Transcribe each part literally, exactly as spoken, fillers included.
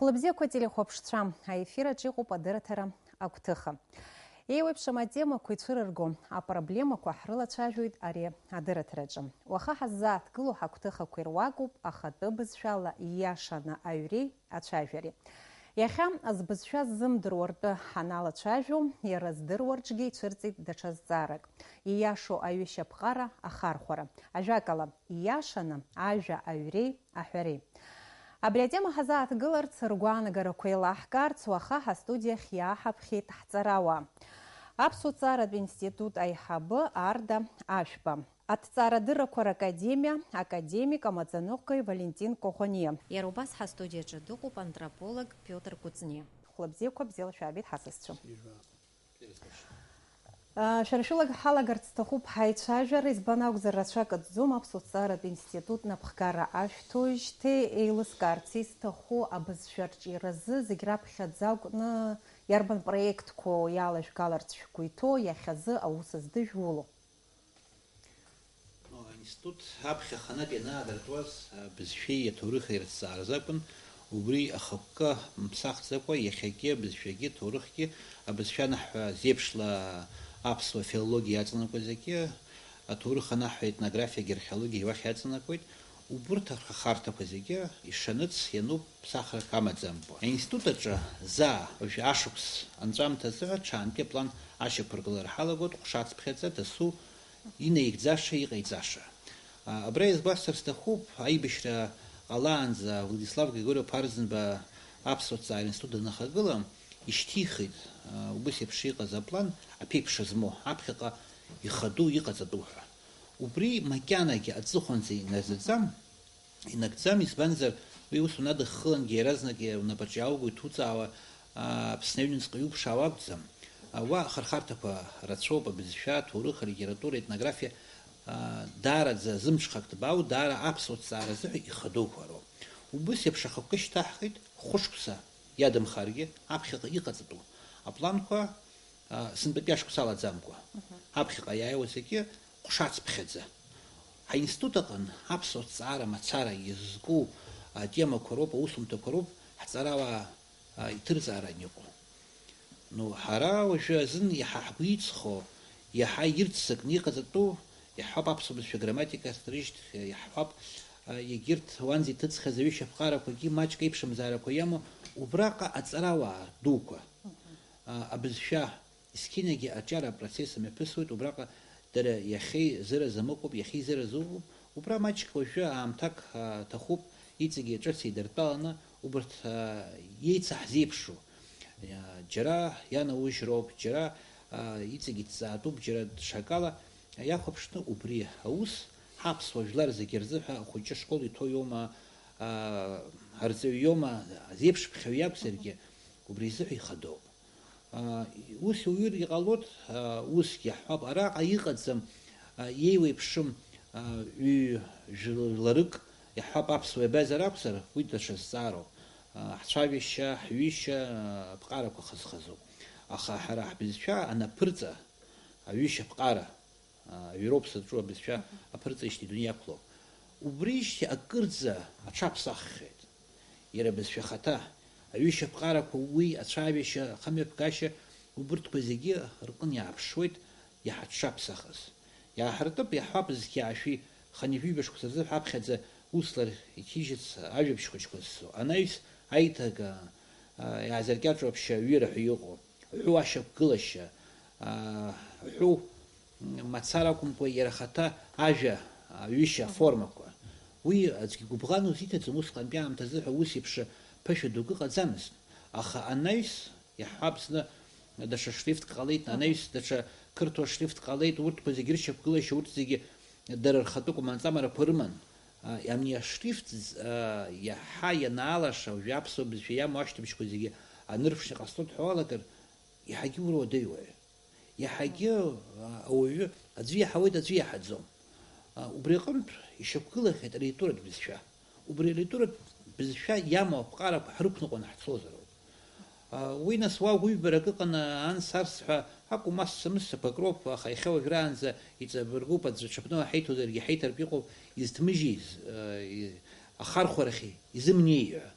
Лыбзиақәа телехәаԥшцәа, аефир аҿы иҟоуп адырраҭара агәҭыха. Еиуеиԥшым атемақәа ицәырырго апроблемақәа ҳрылацәажәоит ари адырраҭараҿы. Уаха ҳаззааҭгылоу ҳагәҭыхақәа ируакуп ахатәы бызшәала ииашаны аҩреи ацәажәареи. Иахьа збызшәа ззымдыруа ртәы ҳаналацәажәо, иара здыруа рҿгьы ицәырҵит даҽа зҵаарак, ииашоу аҩышьаԥҟара ахархәара. Ажәакала, ииашаны ажәа аҩреи аҳәареи. Абри атема ҳазааҭгыларц, ргәаанагарақәа еилаҳкаарц, уаха ҳастудиахь иааҳаԥхьеит ҳҵарауаа. Аԥсуа ҭҵааратә институт аиҳабы Арда Ашәба, аҭҵаарадыррақәа ракадемиа академик амаӡаныҟәгаҩ Валентин Коӷониа. Иара убас ҳастудиаҿы дыҟоуп антрополог Пиотр Кәыҵниа. Хәлабзиақәа, бзиала шәаабеит, ҳасасцәа. Шәара шәыла ҳалагарц сҭахуп ҳаицәажәара, избан акәзар, рацәак аӡӡом, Аԥсуа ҭҵааратә институт напхгара ашәҭоижьҭеи. Еилыскаарц исҭаху, абызшәа арҿиаразы зегь раԥхьаӡа акәны иарбан проектқәоу иалажәгаларц шәгәы иҭоу, иахьазы аус здыжәулоу? Аинститут аԥхьа аханатә ианаадыртуаз, абызшәеи аҭоурыхи рыҭҵааразы акәын, убри ахықәкы мԥсахӡакәа, иахьагьы абызшәагьы аҭоурыхгьы, абызшәа анаҳҳәа зеиԥшла аԥсуа филологиа иаҵанакуа зегьы, аҭоурых анаҳҳәа етнографиагьы археологиагьы уахь иаҵанакуеит, убырҭ ахарҭақәа зегьы ишаныц иануп, ԥсахрак амаӡамкәа. Аинститут аҿы заа уажәы ашықәс анҵәамҭазы ҳәа ҽаантәи аплан ашьақәыргылара ҳалагоит, ҟәшацыԥхьаӡа дасу инаигӡаша, иҟаиҵаша. А, абра иазгәасҭар сҭахуп, аибашьра ҟалаанӡа Владислав Григорьев Ԥарзынба аԥсуа ҭҵаара институт данахагыла, ишьҭихит, а, убыс еиԥш иҟаз аплан аԥеиԥш змоу, аԥхьаҟа ихаду, иҟаҵатәу ҳәа. Убри макьанагьы аҵыхәанӡа инагӡаӡам, инагӡам, избанзар, уи усумҭа дыххылангьы иаразнак унапаҿы иаауго иҭуҵаауа, а, Аԥсны аҩныҵҟа иуԥшаауа акәӡам. А, уа ахырхарҭақәа рацәоуп, абызшәа, аҭоурых, алитература, аетнографиа, а, даараӡа зымҽхак ҭбаау, даара аԥсуа ҭҵаара азыҳәа ихадоуқәа роуп. Убыс еиԥш ахықәкы шьҭаҳхит, хәышықәса иадамхаргьы, аԥхьаҟа иҟаҵатәу апланқәа, а, сынтәатәи ашықәс алаӡамкәа, аԥхьаҟа иааиуа зегьы ҟәшацыԥхьаӡа. Ҳаинститут аҟны аԥсуа ҭҵаара мацара иазку атемақәа роуп, аусумҭақәа роуп ҳҵарауаа, а, иҭырҵааран иҟоу. Ну, ҳара уажәы азын иаҳа ҳгәы иҵхо, иаҳа ирццакны иҟаҵатәу, иаҳҳәап, аԥсуа бызшәа грамматика рыжьҭхьа, иаҳҳәап, а, егьырҭ уанӡа иҭыҵхьаз аҩышьаԥҟарақәагьы маҷк аиԥшымзаарақәа иамоу, убраҟа аҵарауаа дуқәа, а, абызшәа есқьынагьы аҿиара апроцесс мҩаԥысуеит, убраҟа дара иахьеизыраз амыҟоуп, иахьеизыраз ыҟоуп, убра маҷк уажәы аамҭак, а, ҭахуп, иҵегьы ҿыц еидыртәаланы, убарҭ, а, иеицаҳзеиԥшу, а, џьара ианаужьроуп, џьара, а, иҵегьы дҵаатәуп, џьара ҽакала иахәаԥшны убри аус, ҳаԥсуа жәлар зегьы рзыҳәа ахәыҷы ашкол иҭоу иоума, а, арҵаҩы иоума, зеиԥш ԥхьаҩ иакәзаргьы, убри изыҳәа ихадоуп. А, ус иуҩыр иҟалоит, а, усгьы иаҳҳәап, араҟа иҟаӡам, а, иеиуеиԥшым, а, ҩ-, жәларык, иаҳҳәап, аԥсуа иабазар акәзар, уи даҽа зҵаароуп. А, ҳцәажәашьа, ҳҩышьа, а, ԥҟарақәа хаз-хазуп. Аха ҳара ҳбызшәа анаԥырҵа, аҩышьа ԥҟара, а, ҩроуп сызҿу абызшәа аԥырҵеижьҭеи идунеи иақәлоуп. Убрижьҭеи акырӡа аҽаԥсаххьеит. Иара абызшәа ахаҭа, аҩышьа ԥҟарақәа, уи ацәажәашьа, ахымҩаԥгашьа, убырҭқәа зегьы рҟын иааԥшуеит иаҳа дшаԥсахыз. Иааҳартып, иаҳҳәап, зқьи аашәи хынҩажәи жәба шықәса рзы ҳаԥхьаӡа услар иҭижьыц ажәабжь хәыҷқәа зцу. Анаҩс аиҭага, а, иаазыркьаҿу аԥшьа аҩыра ҳәа иҟоу, ҳәу ашьақәгылашьа, а, ҳәу мацара акәымкәа, иара ахаҭа ажәа, аҩышьа аформақәа. Уи аӡәгьы гәыбӷан узиҭаӡом, усҟантәи аамҭазы ҳәа ус еиԥш ԥышәа дук ыҟаӡамызт. Аха анаҩс, иаҳҳәап, зны даҽа шрифтк ҟалеит, анаҩс даҽа қырҭуа шрифтк ҟалеит, урҭқәа зегьы рышьақәгылашьа, урҭ зегьы дара рхатәы кәманҵамарақәа рыман. А, ами ашрифт з-, а, иаҳа ианаалаша, уажәы аԥсуа бызшәа иамоу ашьҭыбжьқәа зегьы анырԥшны иҟасҵоит ҳәа уалагар, иаҳагьы уруадаҩуаҩ. Иаҳагьы, а, ауаҩы аӡәы иаҳауеит, аӡәы иаҳаӡом. А, убри аҟынтә ишьақәгылахьеит алитературатә бызшәа. Убри алитературатә бызшәа иамоу аԥҟарақәа ҳрықәныҟәаны ҳцозароуп. А, уи нас уа гәыҩбарак ыҟаны, анс-арс ҳәа акәым, ас-сымс ԥык роуп, аха иахьа уажәраанӡа иҵабыргуп, аӡәы ҽыԥныла ҳаиҭозаргьы ҳаиҭартә иҟоуп, изҭмыжьыз, а, и-, ахархәарахь изымнеи ҳәа.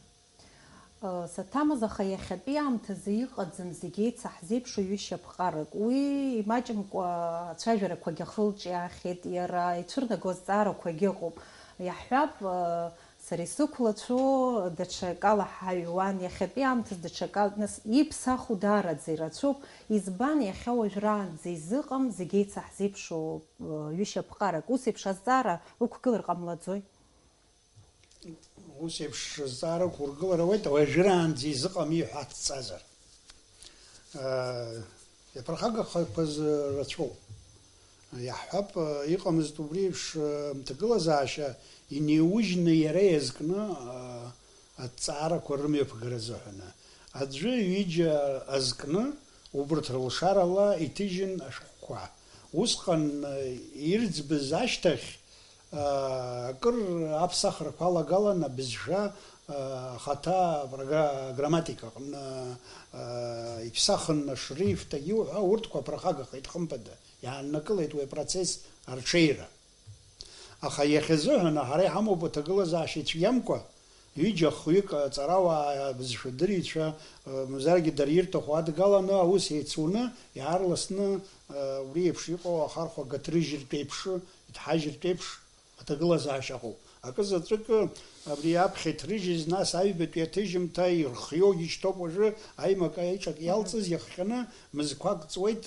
Саҭамыз, аха иахьатәи аамҭазы иҟаӡам зегь еицаҳзеиԥшу ҩышьа ԥҟарак. Уи имаҷымкәа ацәажәарақәагьы ахылҿиаахьеит иара, ицәырнаго азҵаарақәагьы ыҟоуп. Иаҳҳәап, сара исықәлацәоу даҽакала ҳаҩуан, иахьатәи аамҭазы даҽакала, нас, иԥсаху даараӡа ирацәоуп. Избан, иахьа уажәраанӡа изыҟам зегь еицаҳзеиԥшу ҩышьа ԥҟарак. Ус еиԥш азҵаара уқәгылар ҟамлаӡои? Ус еиԥш зҵаарак ургылар ауеит, уажәраанӡа изыҟами ҳәа ҳҭҵазар. Иаԥырхагахақәаз рацәоуп. Иаҳҳәап, иҟамызт убри еиԥш ҭагылазаашьа инеиужьны иара иазкны аҭҵаарақәа рымҩаԥгара азыҳәаны. Аӡәы ҩыџьа азкны убарҭ рылшарала иҭыжьын ашәҟәқәа. Усҟан ирӡбыз ашьҭахь, акыр аԥсахрақәа алагалан абызшәа, ахаҭа агра-, аграмматика аҟны, иԥсахын ашрифт, агьиуҳәа, урҭқәа аԥырхагахеит, хымԥада, иааннакылеит уи апроцесс арҽеира. Аха иахьазыҳәан ҳара иҳамоуп аҭагылазаашьа ицәгьамкәа, ҩыџьа-хҩык аҵарауаа, абызшәадырҩцәа, мамзаргьы дара ирҭаху адгаланы аус еицуны, иаарласны, убри еиԥш иҟоу ахархәага ҭрыжьыртә еиԥш, иҭҳажьыртә еиԥш аҭагылазаашьа ыҟоуп. Акы заҵәык абри аԥхьа иҭрыжьыз, нас аҩбатәи аҭыжьымҭа ирхиоу ишьҭоуп уажәы аимак аиҿак иалҵыз, иахҟьаны мызқәак ҵуеит,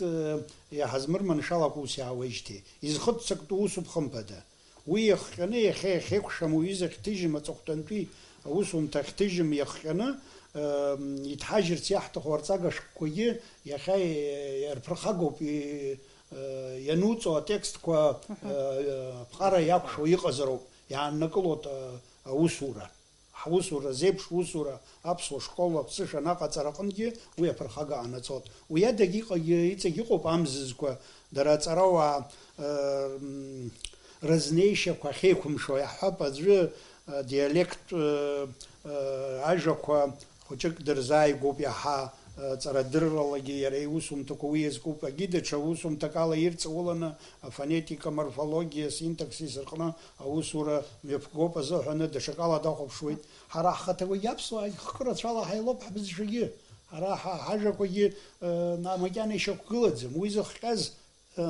иаҳазмырманшәалакәа ус иаауеижьҭеи. Изхыццактәу усуп, хымԥада. Уи иахҟьаны, иахьа иахьеиқәшәам уҩыза хьҭыжьым, аҵыхәтәантәи аусумҭа хьҭыжьым иахҟьаны, ем, иҭҳажьырц иаҳҭаху арҵага шәҟәқәагьы иахьа, е, иарԥырхагоуп, и-, е, иануҵо атекстқәа, Мгм. е, е, аԥҟара иақәшәо иҟазароуп, иааннакылоит, е, аусура. Ҳусура зеиԥш усура аԥсуа школ аԥсышәа анаҟаҵара аҟынгьы уи аԥырхага ҟанаҵоит. Уи адагьы иҟагьы, иҵегь ыҟоуп амзызқәа, дара аҵарауаа, м, разнеишьақәа ахьеиқәымшәо, иаҳҳәап, аӡәы, а, диалекттә, а, а, ажәақәа хәыҷык дырзааигәоуп иаҳа, а, ҵарадырралагьы иара иусумҭақәа уи иазкуп, егьи даҽа усумҭак ала ирҵауланы афонетика, аморфологиа, асинтаксис рҟны аусура мҩаԥгоуп азыҳәаны даҽакала дахәаԥшуеит. Ҳара ҳхаҭақәагьы аԥсуаагьы хкы рацәала ҳаилоуп ҳбызшәагьы. Ҳара ҳа-, ҳажәақәагьы, э, на-, макьана ишьақәгылаӡам. Уи зыхҟьаз, э,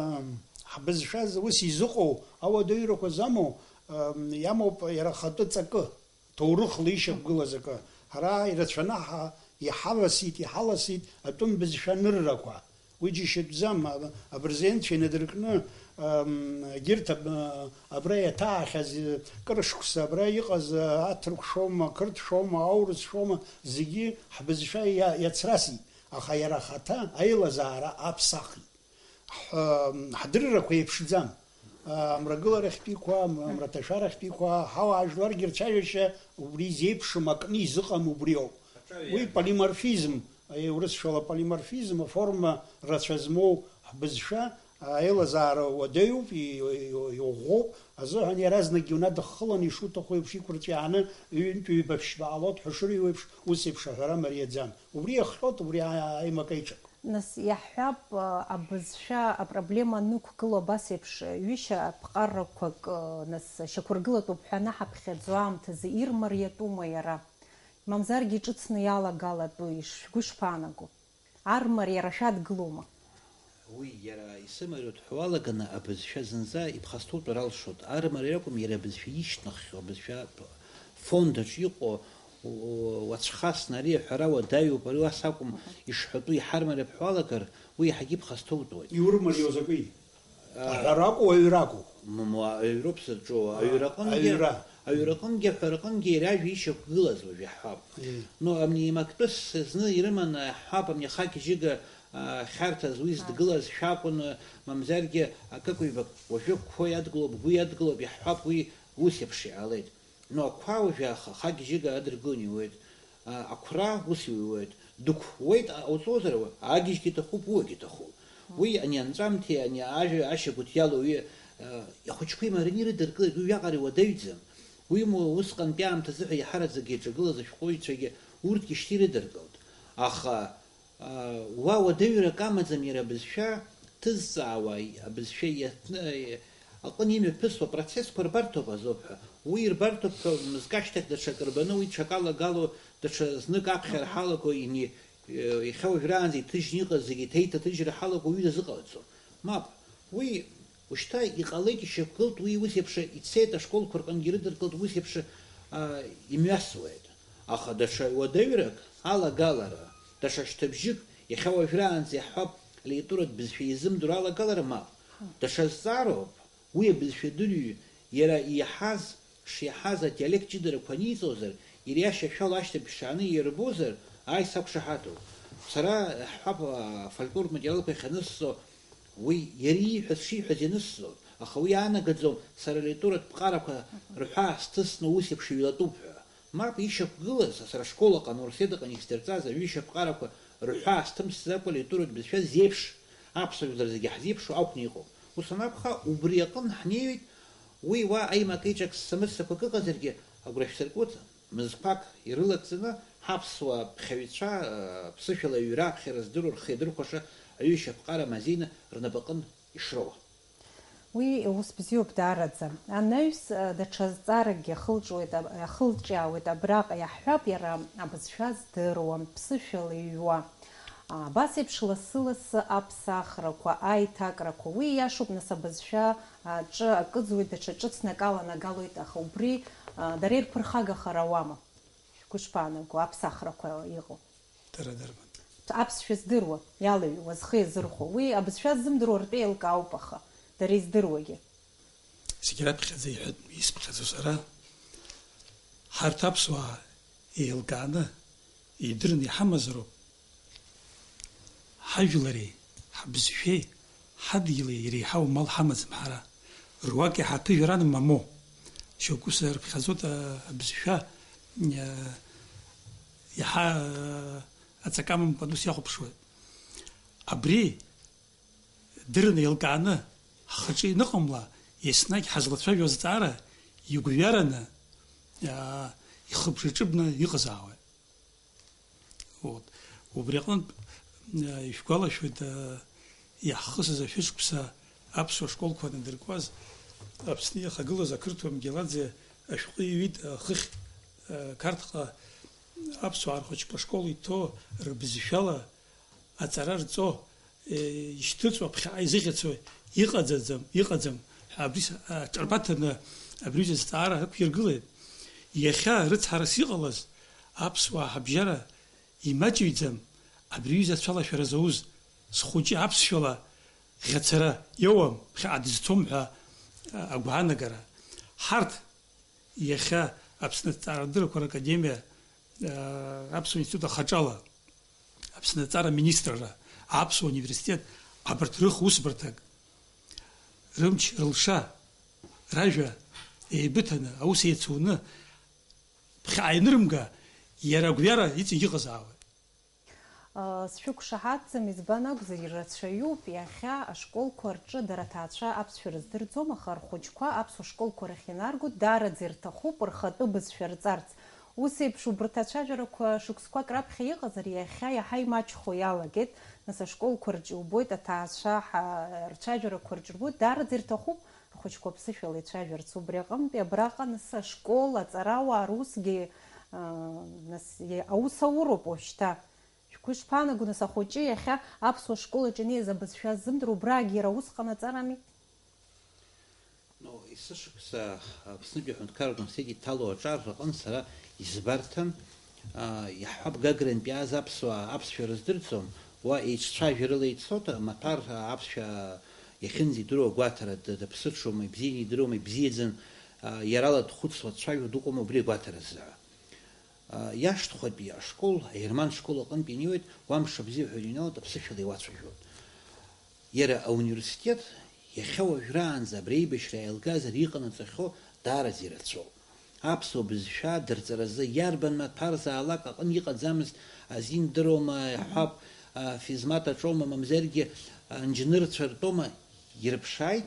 ҳбызшәа ус изыҟоу, ауадаҩрақәа замоу, э, иамоуп иара ахатәы ҵакы, ҭоурыхла ишьақәгылаз акы. Ҳара ирацәаны ҳа-, иҳавасит, иҳаласит атәым бызшәа аныррақәа. Уи џьашьатәӡам, а-, абырзенцәа инадыркны, ам, егьырҭ аб-, абра иаҭаахьаз, э, кыр шықәса абра иҟаз, э, аҭырқә шоума, ақырҭ шоума, аурыс шоума, зегьы ҳбызшәа иа-, иацрасит, аха иара ахаҭа аилазаара аԥсахит. Ҳ-, ҳдыррақәа еиԥшӡам. А, амрагыларахьтәиқәа, ам-, амраҭашәарахьтәиқәа, ҳауаажәларгьы рцәажәашьа убри зеиԥшым акны изыҟам убриоуп. Уи полиморфизм, аурысшәала полиморфизм, аформа рацәа змоу ҳбызшәа аилазаара уадаҩуп, и-, и-, иӷәӷәоуп, азыҳәан иаразнакгьы унадыххыланы ишуҭаху еиԥш иқәырҵәиааны ҩынтә ҩба ԥшьба ҟалоит ҳәа шырыҩуа еиԥш, ус еиԥш аҳәара мариаӡам. Убри иахҟьоит, убри а-, аимак аиҿак. Нас иаҳҳәап, а, абызшәа апроблема анықәгыло абас еиԥш ҩышьа ԥҟарақәак, а, нас шьақәыргылатәуп ҳәа анаҳаԥхьаӡо аамҭазы ирмариатәума иара? Мамзаргьы иҿыцны иалагалатәуи, шәгәы ишԥаанаго? Армариара шәадгылоума? Уи иара исымариоуп ҳәа уалаганы абызшәа зынӡа иԥхасҭоутәыр алшоит. Армариара акәым, иара абызшәа ишьҭнаххьоу, абызшәа фондаҿ иҟоу, у-, у-, уацәхасны ари аҳәара уадаҩуп, ари ас акәым, ишҳәатәу иҳармариап ҳәа уалагар, уи иаҳагьы иԥхасҭоутәуеит. Иурмарио закәи? А, аҳәара акәу, аҩра акәу? Мамоу, аҩроуп сызҿу. А, аҩраҟынгьы, аҩра. Аҩраҟынгьы, аҳәараҟынгьы иара ажәа ишьақәгылаз уажә иаҳҳәап. Ии. Но амни имактәыс зны ирыманы иаҳҳәап, амни ахагьежьыга, а, хьарҭаз уи здгылаз шәакәын, мамзаргьы акыкҩбак уажәы қәо иадгылоуп, гәы иадгылоуп, иаҳҳәап, уи ус еиԥш иҟалеит. Но ақәа уажәы аха-, ахагьежьыга адыргыланы иуеит. А, ақәра ус иуеит. Дықәуеит, а, уҵозар, агьежьгьы иҭахуп, уагьы иҭахуп. Уи ани анҵәамҭеи, ани ажәа ашьагәыҭ иалоу, уи, а, ахәыҷқәа имараны ирыдыркылеит, уи уиаҟара иуадаҩӡам. Уимоу, усҟантәи аамҭазы ҳәа иаҳараӡак иаҿагылаз ашәҟәыҩҩцәагьы урҭгьы шьҭа ирыдыркылт. Аха, Уа уадаҩрак амаӡам иара абызшәа ҭызҵаауа, абызшәа иаҭны, Аҟын имҩаԥысуа процессқәа рбарҭоуп азоуп ҳәа. Уи ирбарҭоуп ҳәа мызкы ашьҭахь даҽакы рбаны уи ҽакалагало, даҽа знык аԥхьара ҳалаго ини-, иахьа уажәраанӡа иҭыжьны иҟаз зегьы еиҭеиҭаҭыжьра ҳалаго уи дазыҟаҵом. Мап, уи ушьҭа иҟалеит, ишьақәгылт, уи ус еиԥш ицеит, ашколқәа рҟынгьы ирыдыркылт, ус еиԥш, а, имҩасуеит. Аха даҽа уадаҩрак алагалара, даҽа шьҭыбжьык, иахьа уажәраанӡа иаҳҳәап, алитературатә бызшәа изымдыруа алагалара мап. Даҽа зҵаароуп, уи абызшәадырҩы иара иаҳаз, шиаҳаз адиалект ҷыдарақәа аниҵозар, ириашьа шәала ашьҭыбжь шааны иирбозар, ааи, сақәшаҳаҭуп. Сара, ҳҳәап, афольклортә материалқәа иахьанысҵо, уи иара ииҳәаз шиҳәаз ианысҵоит, аха уи иаанагаӡом сара алитературатә ԥҟарақәа рҳәаа сҭысны ус еиԥш иҩлатәуп ҳәа. Мап, ишьақәгылаз, сара ашкол аҟны, ауниверситет аҟны исдырҵаз аҩышьа ԥҟарақәа рҳәаа сҭымсӡакәа, алитературатә бызшәа зеиԥш, аԥсуа жәлар зегьы ҳзеиԥшу акәны иҟоуп. Ус анакәха, убри аҟын ҳнеиуеит, уи уа аимак-еиҿак ссамыссақәак ыҟазаргьы, агәра шәсыркуҵа, мызқәак ирылагӡаны, ҳаԥсуа ԥхьаҩцәа, ԥсышәала аҩра аԥхьара здыруа, рхы иадырхәаша аҩышьа ԥҟара мазеины рнапаҟын ишроуа. Уи ус бзиоуп даараӡа. Анаҩс, а, даҽа зҵааракгьы ахылҿуеит, а, ахылҿиаауеит, абраҟа иаҳҳәап, иара абызшәа здыруа, ԥсышәала иҩуа. А, абас еиԥш лассы-лассы аԥсахрақәа, аиҭакрақәа, уи иашоуп, нас, абызшәа аҿы акыӡуеит, даҽа ҿыцнак аланагалоит, аха убри, а, дара ирԥырхагахар ауама? Шәгәы шԥаанаго, аԥсахрақәа иҟоу? Дара дырбан. Аԥсшәа здыруа, иалыҩуа, зхы иазырхәо, уи абызшәа ззымдыруа ртәы еилкаауп, аха дара издыруагьы. Зегь раԥхьаӡа иҳәатәны исԥхьаӡо сара, ҳарҭ аԥсуаа еилкааны, идырны иҳамазароуп. Ҳажәлари, ҳабызшәеи, ҳадгьыли иреиҳау мал ҳамаӡам ҳара. Руак иаҳа аԥыжәаран мамоу. Шьоукы сарыԥхьаӡоит, а, абызшәа, а, иаҳа, а, аҵакы амамкәан ус иахәаԥшуеит. Абри дырны еилкааны ҳхаҿы иныҟамла, еснагь ҳазлацәажәо азҵаара игәҩараны, а, ихыбжаҿыбны иҟазаауеит. Вот. Убри аҟнытә, э, ишәгәалашәоит, э, иаҳхысыз ашәышықәса аԥсуа школқәа анадыркуаз, Аԥсны иахагылаз ақырҭуа Мгьаладзе ашәҟәы иҩит, э, хыхь, э, Қарҭҟа аԥсуаа рхәыҷқәа ашкол иҭоу рыбызшәала аҵара рҵо, э, ишьҭыҵуа, ԥхьаҟа изыӷьацо иҟаӡаӡам, иҟаӡам ҳәа абри с-, аҿарбаҭаны абри аҩыза азҵаара ықәиргылеит. Иахьа рыцҳарас иҟалаз аԥсуаа ҳабжьара имаҷыҩӡам абри аҩыза ацәалашәара зауз, зхәыҷы аԥсшәала ӷьацара иоуам, ԥхьаҟа дызцом ҳәа, а, агәаанагара. Ҳарҭ иахьа Аԥсны Аҭҵаарадыррақәа ракадемиа, а, Аԥсуа институт ахаҿала, Аԥсны Аҭҵаара министрра, Аԥсуа университет, абарҭ рыхусбарҭак, рымч, рылша, ражәа еибыҭаны, аус еицуны, ԥхьаҟа ианырымга, иара агәҩара иҵегь иҟазаауеит. Сшәықәшаҳаҭӡам, избан акәзар, ирацәаҩуп иахьа ашколқәа рҿы дара аҭаацәа аԥсшәа рыздырӡом, аха рхәыҷқәа аԥсуа школқәа рахь инаргоит, даараӡа ирҭахуп рхатәы бызшәа рҵарц. Ус еиԥш убарҭ ацәажәарақәа шықәсқәак раԥхьа иҟазар, иахьа иаҳа имаҷхо иалагеит, нас ашколқәа рҿы иубоит, аҭаацәа ҳа-, рцәажәарақәа рҿы рбоит, даараӡа ирҭахуп рхәыҷқәа ԥсышәала ицәажәарц. Убри аҟынтәи абраҟа нас ашкол, аҵарауаа русгьы, аа, нас, е-, аус ауроуп уажәшьҭа. Шәгәы ишԥаанаго, нас, ахәыҷы иахьа аԥсуа школ аҿы инеиз абызшәа ззымдыруа, убраагьы иара ус ҟанаҵарами? Ну, есышықәса Аԥснытәи аҳәынҭқарратә университет иҭало аҿар рҟынтә сара избарҭан, а, иаҳҳәап, Гагрантәи иааз аԥсуаа аԥсшәа рыздырӡом, уа еиҿцәажәарыла ицоит, маҭәар, а, аԥсшәа иахьынӡаидыруа агәаҭара, д-, дыԥсыҽума, ибзианы идыруама, ибзиаӡан, а, иарала дхәыцуа, дцәажәо дыҟоума, убри агәаҭаразы. Иашҭхәатәи ашкол, аерман школ аҟынтә инеиуеит, уа мшыбзиа ҳәа иҩналоит, аԥсышәала иуацәажәоит. Иара ауниверситет иахьа уажәраанӡа абри аибашьра иаилгазар иҟанаҵахьоу даараӡа ирацәоуп. Аԥсуа бызшәа дырҵаразы иарбан маҭәарзаалак аҟны иҟаӡамызт, азин дыруама, иаҳҳәап, афизмат аҿоума, мамзаргьы анџьнырцәа ртәоума, ирыԥшааит.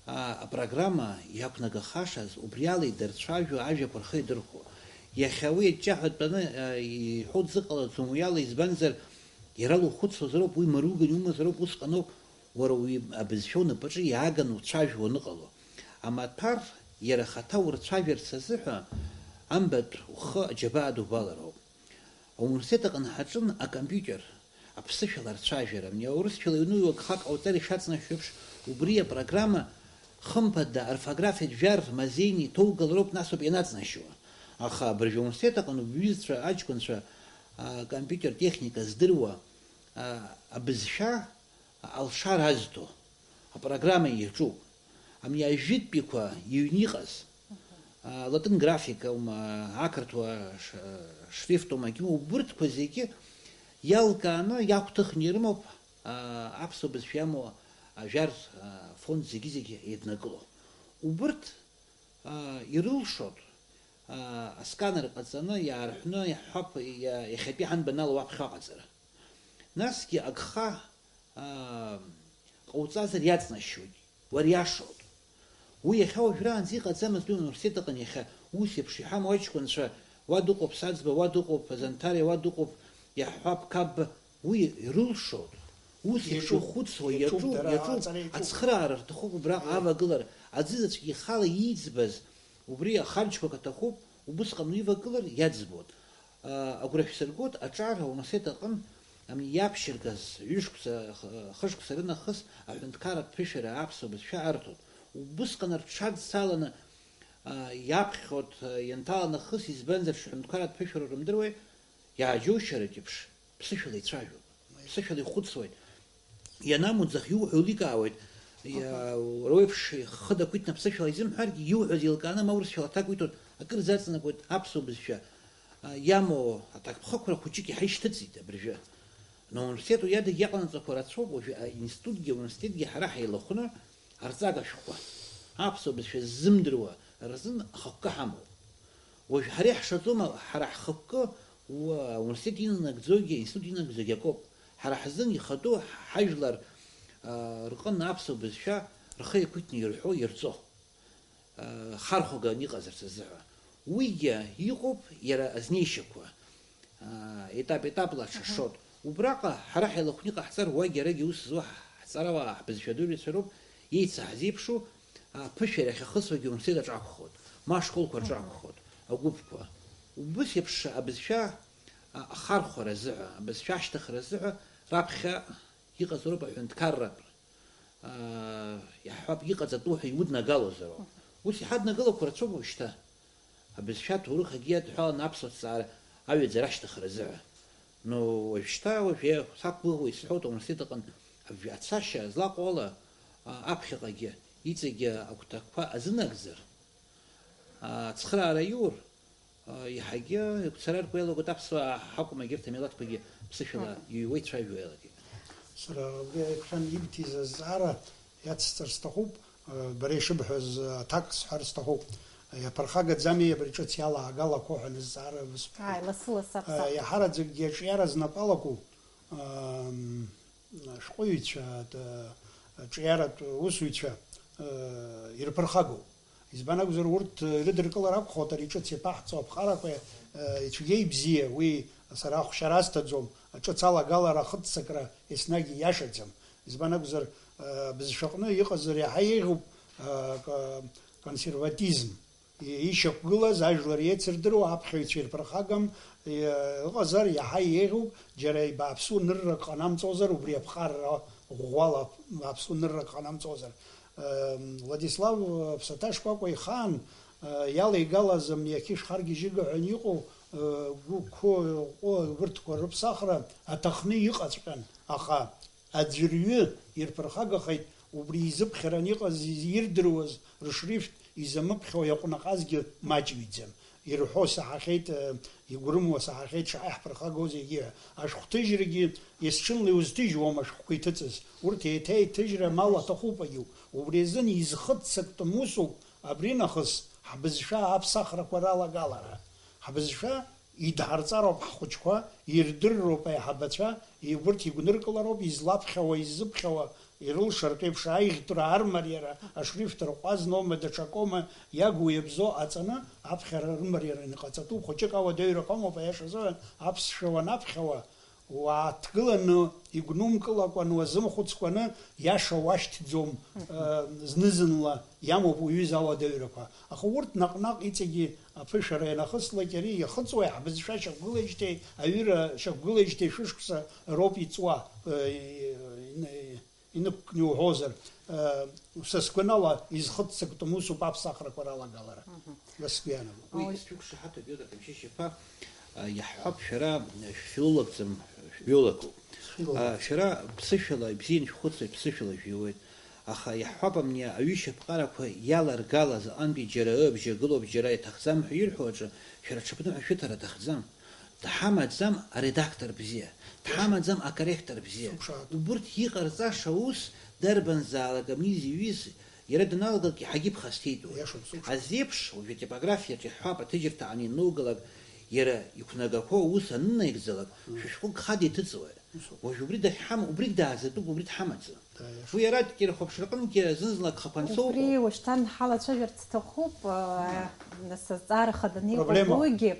А, апрограмма иақәнагахашаз, убриала идырцәажәо, ажәақәа рхы иадырхәо. Иахьа уи аҷҷаҳәа тәаны, а, иҳәо дзыҟалаӡом, уи ала, избанзар, иара лухәыцуазароуп, уи маруган иумазароуп, усҟаноуп. Уара уи абызшәа унапаҿы иааганы уцәажәо уаныҟало. Амаҭәар иара ахаҭа урцәажәарц азыҳәа амбатә ухы аџьабаа дубалароуп. Ауниверситет аҟны ҳаҿын акомпиутер, аԥсышәала арцәажәара. Абни аурысшәала иҩныҩуа гхак ҟауҵар ишаҵнашьо еиԥш, убри апрограмма, хымԥада, орфографиатә жәар мазеины иҭоугалароуп, насоуп ианаҵнашьуа. Аха абыржәы ауниверситет аҟны уҩызцәа, аҷкәынцәа, а, компиутер техника здыруа, а, абызшәа алшара азҭо апрограмма иаҿуп. Абни ажәытәтәиқәа иҩны иҟаз, а, латын график аума, ақырҭуа ш-, шрифт аума, убырҭқәа зегьы иалкааны, иагәҭыхны ирымоуп, а, аԥсуа бызшәа иамоу ажәар, а, фонд зегьы-зегьы еиднакыло. Убырҭ, а, ирылшоит, а, асканер ҟаҵаны, иаарҳәны, иаҳҳәап, иа-, иахьатәи ҳанбанала уаԥхьа аҟаҵара. Насгьы агха, аа, ҟауҵазар иаҵнашьуеит, уариашоуп. Уи иахьа уажәраанӡа иҟаӡамызт, уи ауниверситет аҟны иахьа ус еиԥш иҳамоу аҷкәынцәа, уа дыҟоуп Саӡба, уа дыҟоуп Занҭариа, уа дыҟоуп, иаҳҳәап, Қапба, уи ирылшоит. Ус еиԥш иаҿуп, ихәыцуа иаҿуп, иаҿуп, дара иаҿуп, аҵара иаҿуп. Ацхыраара рҭахуп убраҟа, е, авагылара, аӡызаҵәык ихала ииӡбаз, убри ахарџьқәак аҭахуп, убысҟан уивагылар иаӡбоит. Агәра шәсыргоит, аҿар ауниверситет аҟын, ами, иаԥшьыргаз ҩышықәса, х-, хышықәса рынахыс аҳәынҭқарратә ԥышәара аԥсуа бызшәа арҭоит. Убысҟан рҽадцаланы, а, иаԥхьоит, а, ианҭала нахыс, избанзар, ҳҳәынҭқарратә ԥышәара рымдыруеи, иааџьоушьаратә еиԥш, ԥсышәала ицәажәоит, ԥсышәала ихәыцуеит. Ианамуӡах иуҳәо еиликаауеит. Иа-, Аха. Уара уеиԥш ихы дақәиҭны аԥсышәала изымҳәаргьы, иуҳәаз еилкааны ма урысшәала аҭак уиҭоит, акыр заҵанакуеит аԥсуа бызшәа, а, иамоу аҭакԥхықәра хәыҷык иаҳа ишьҭыҵит абыржәы. Но ауниверситет уи адагьы иаҟанаҵақәо рацәоуп, уажәы аинститутгьы ауниверситетгьы ҳара ҳаилахәны арҵага шәҟәқәа, аԥсуа бызшәа ззымдыруа рзын ахықәкы ҳамоуп. Уажә ҳара иаҳшаӡом, ҳара ҳхықәкы уа, ауниверситет инанагӡогьы, аинститут инанагӡогьы акоуп. Ҳара ҳзын ихатәу ҳажәлар, а, рҟын аԥсуа бызшәа рхы иақәиҭны ирҳәо, ирҵо, а, хархәаганы иҟазарц азыҳәа. Уигьы иҟоуп иара азнеишьақәа, а, етап-етапла Аҳа. Аҽашоит. Убраҟа ҳара ҳаилахәны иҟаҳҵар, уагьы арагьы аус зуа ҳҵарауаа, ҳбызшәадырҩцәа роуп, еицаҳзеиԥшу, аԥышәара ахьахысуагьы ауниверситет аҿы акәхоит, ма ашколқәа рҿы Аҳа. Акәхоит, агәыԥқәа. Убыс еиԥш абызшәа, а, ахархәара азыҳәа, абызшәа ашьҭыхра азыҳәа раԥхьа иҟазароуп аҳәынҭқарратә, аа, иаҳҳәап, иҟаҵатәу ҳәа иуднагалозароуп. Ус иҳаднагалақәо рацәоуп уажәшьҭа. Абызшәа аҭоурых акгьы иадҳәаланы аԥсуа ҭҵаара аҩаӡара ашьҭыхра азыҳәа. Но уажәшьҭа, уажә еи-, сақәгәыӷуа исҳәоит, ауниверситет аҟны аб-, ацашьа злаҟоу ала, а, аԥхьаҟагьы, иҵегьы агәҭакқәа азынагӡар, а, ацхыраара иур, а, иаҳагьы игәцараркуа иалагоит аԥсуаа ҳакәым, егьырҭ амилаҭқәагьы ԥсышәала Мгм. Иҩуа ицәажәо иалагеит. Сара убри аиԥхьан ибҭиз азҵаара иацсҵар сҭахуп, а, бара ишыбҳәаз аҭак сҳәар сҭахуп. Иаԥырхагаӡами абри ҿыц иалаагалақәо ҳәа анызҵаара бысҳәоит. Ааи, лассы-лассы А, аԥсахра. Иаҳараӡакгьы аҿиара знапы алаку, ам, ашәҟәыҩҩцәа, т-, аҿиаратә усзуҩцәа, э, ирԥырхагоуп. Избан акәзар, урҭ, э, ирыдыркылар акәхоит ари ҿыц иаԥаҳҵо аԥҟарақәа, э, ицәгьа-ибзиа, уи сара ахәшьара асҭаӡом, аҿыц алагалара ахыццакра еснагь ииашаӡам. Избан акәзар, э, бызшәаҟны иҟазар иаҳа еиӷьуп, э, ко-, консерватизм. Ишьақәгылаз ажәлар еицырдыруа аԥхьаҩцәа ирԥырхагам, иҟазар иаҳа еиӷьуп, џьара бааԥсу ныррак ҟанамҵозар, убри аԥҟарра ӷәӷәала бааԥсу ныррак ҟанамҵозар. Владислав Ԥсаҭа Шкәакәа ихаан иалеигалаз амни ақьышә харгьежьыга ҳәа иҟоу гәы-қәы ҟәы убырҭқәа рыԥсахра аҭахны иҟаҵәҟьан, аха Аӡәырҩы ирԥырхагахеит, убри изыԥхьаран иҟаз, ирдыруаз рышрифт изамыԥхьо иаҟәнаҟазгьы маҷҩӡам. Ирҳәо саҳахьеит, э, игәрымуа саҳахьеит, шаҟа иаҳԥырхагоузеи егьи ҳәа. Ашәҟәҭыжьрагьы есҽынла иузҭыжьуам ашәҟәқәа иҭыҵыз. Урҭ еиҭеиҭыжьра амал аҭахуп агьу. Убри азын изхыццактәым усуп абринахыс ҳбызшәа аԥсахрақәа ралагалара. Ҳбызшәа Идҳарҵароуп ҳхәыҷқәа, ирдырроуп аиҳабацәа, убырҭ игәныркылароуп излаԥхьауа, иззыԥхьауа, ирылшартә еиԥш аиӷьтәра армариара, ашрифт рҟәазноума, даҽакоума, иагу иабзоу аҵаны аԥхьара рымариара иҟаҵатәуп, хәыҷык ауадаҩра ҟамоуп, аиаша азыҳәан, аԥсшәа уанаԥхьауа, Уааҭгыланы, игәнумкылакәан, уазымхәыцкәаны, иаша уашьҭӡом, э, зны-зынла иамоуп уҩыза ауадаҩрақәа. Аха урҭ наҟ-наҟ иҵегьы аԥышәара ианахыслак, иара ихыҵуа ҳбызшәа шьақәгылеижьҭеи, аҩыра шьақәгылеижьҭеи шәышықәса роуп иҵуа, э, ин-, инықәкны иуҳәозар, э, са сгәанала, изхыццактәым усуп аԥсахрақәа ралагалара. Мгм. Ас сгәы иаанагоит. Уи Ауаҩ- исцәықәшаҳаҭуп, Пиотр Ҭамшьышь-иԥа, а, иаҳҳәап, шәара, а, шәфилологӡам, шәбиологуп. Шәфилолог. А, шәара ԥсышәала ибзианы шәхәыцуеит, ԥсышәала шәиуеит. Аха иаҳҳәап, амни аҩышьаԥҟарақәа иаларгала заҟантәи џьара ыбжьагылоуп, џьара иаҭахӡам ҳәа ирҳәо аҿы, шәара ҽыԥныҳәа шәыҭара аҭахӡам. Дҳамаӡам аредактор бзиа, дҳамаӡам акорректор бзиа. Сықәшаҳаҭуп. Убырҭ иҟарҵаша ус дарбанзаалак амни зиҩыз, иара даналгалак иаҳагьы иԥхасҭеитәуеит. Иашоуп, сықәшаҳаҭуп. Азеиԥш, уажәы атипографиаҿы иҳҳәап, аҭыжьырҭа анианугалак, иара иқәнагақәоу аус аннаигӡалак, мгм, шәышәҟәык хада иҭыҵуеит. Усоуп. Уажә убри дахьҳам-, убригь даазатәуп, убри дҳамаӡам. Да, иашоуп. Уи ара дкьырхәаԥшраҟынгьы зынӡалак хақәа ансоуҟоу. Убри уажәшьҭа ҳалацәажәарц сҭахуп, аа, нас азҵаара хаданы Проблема. Иҟоугьы.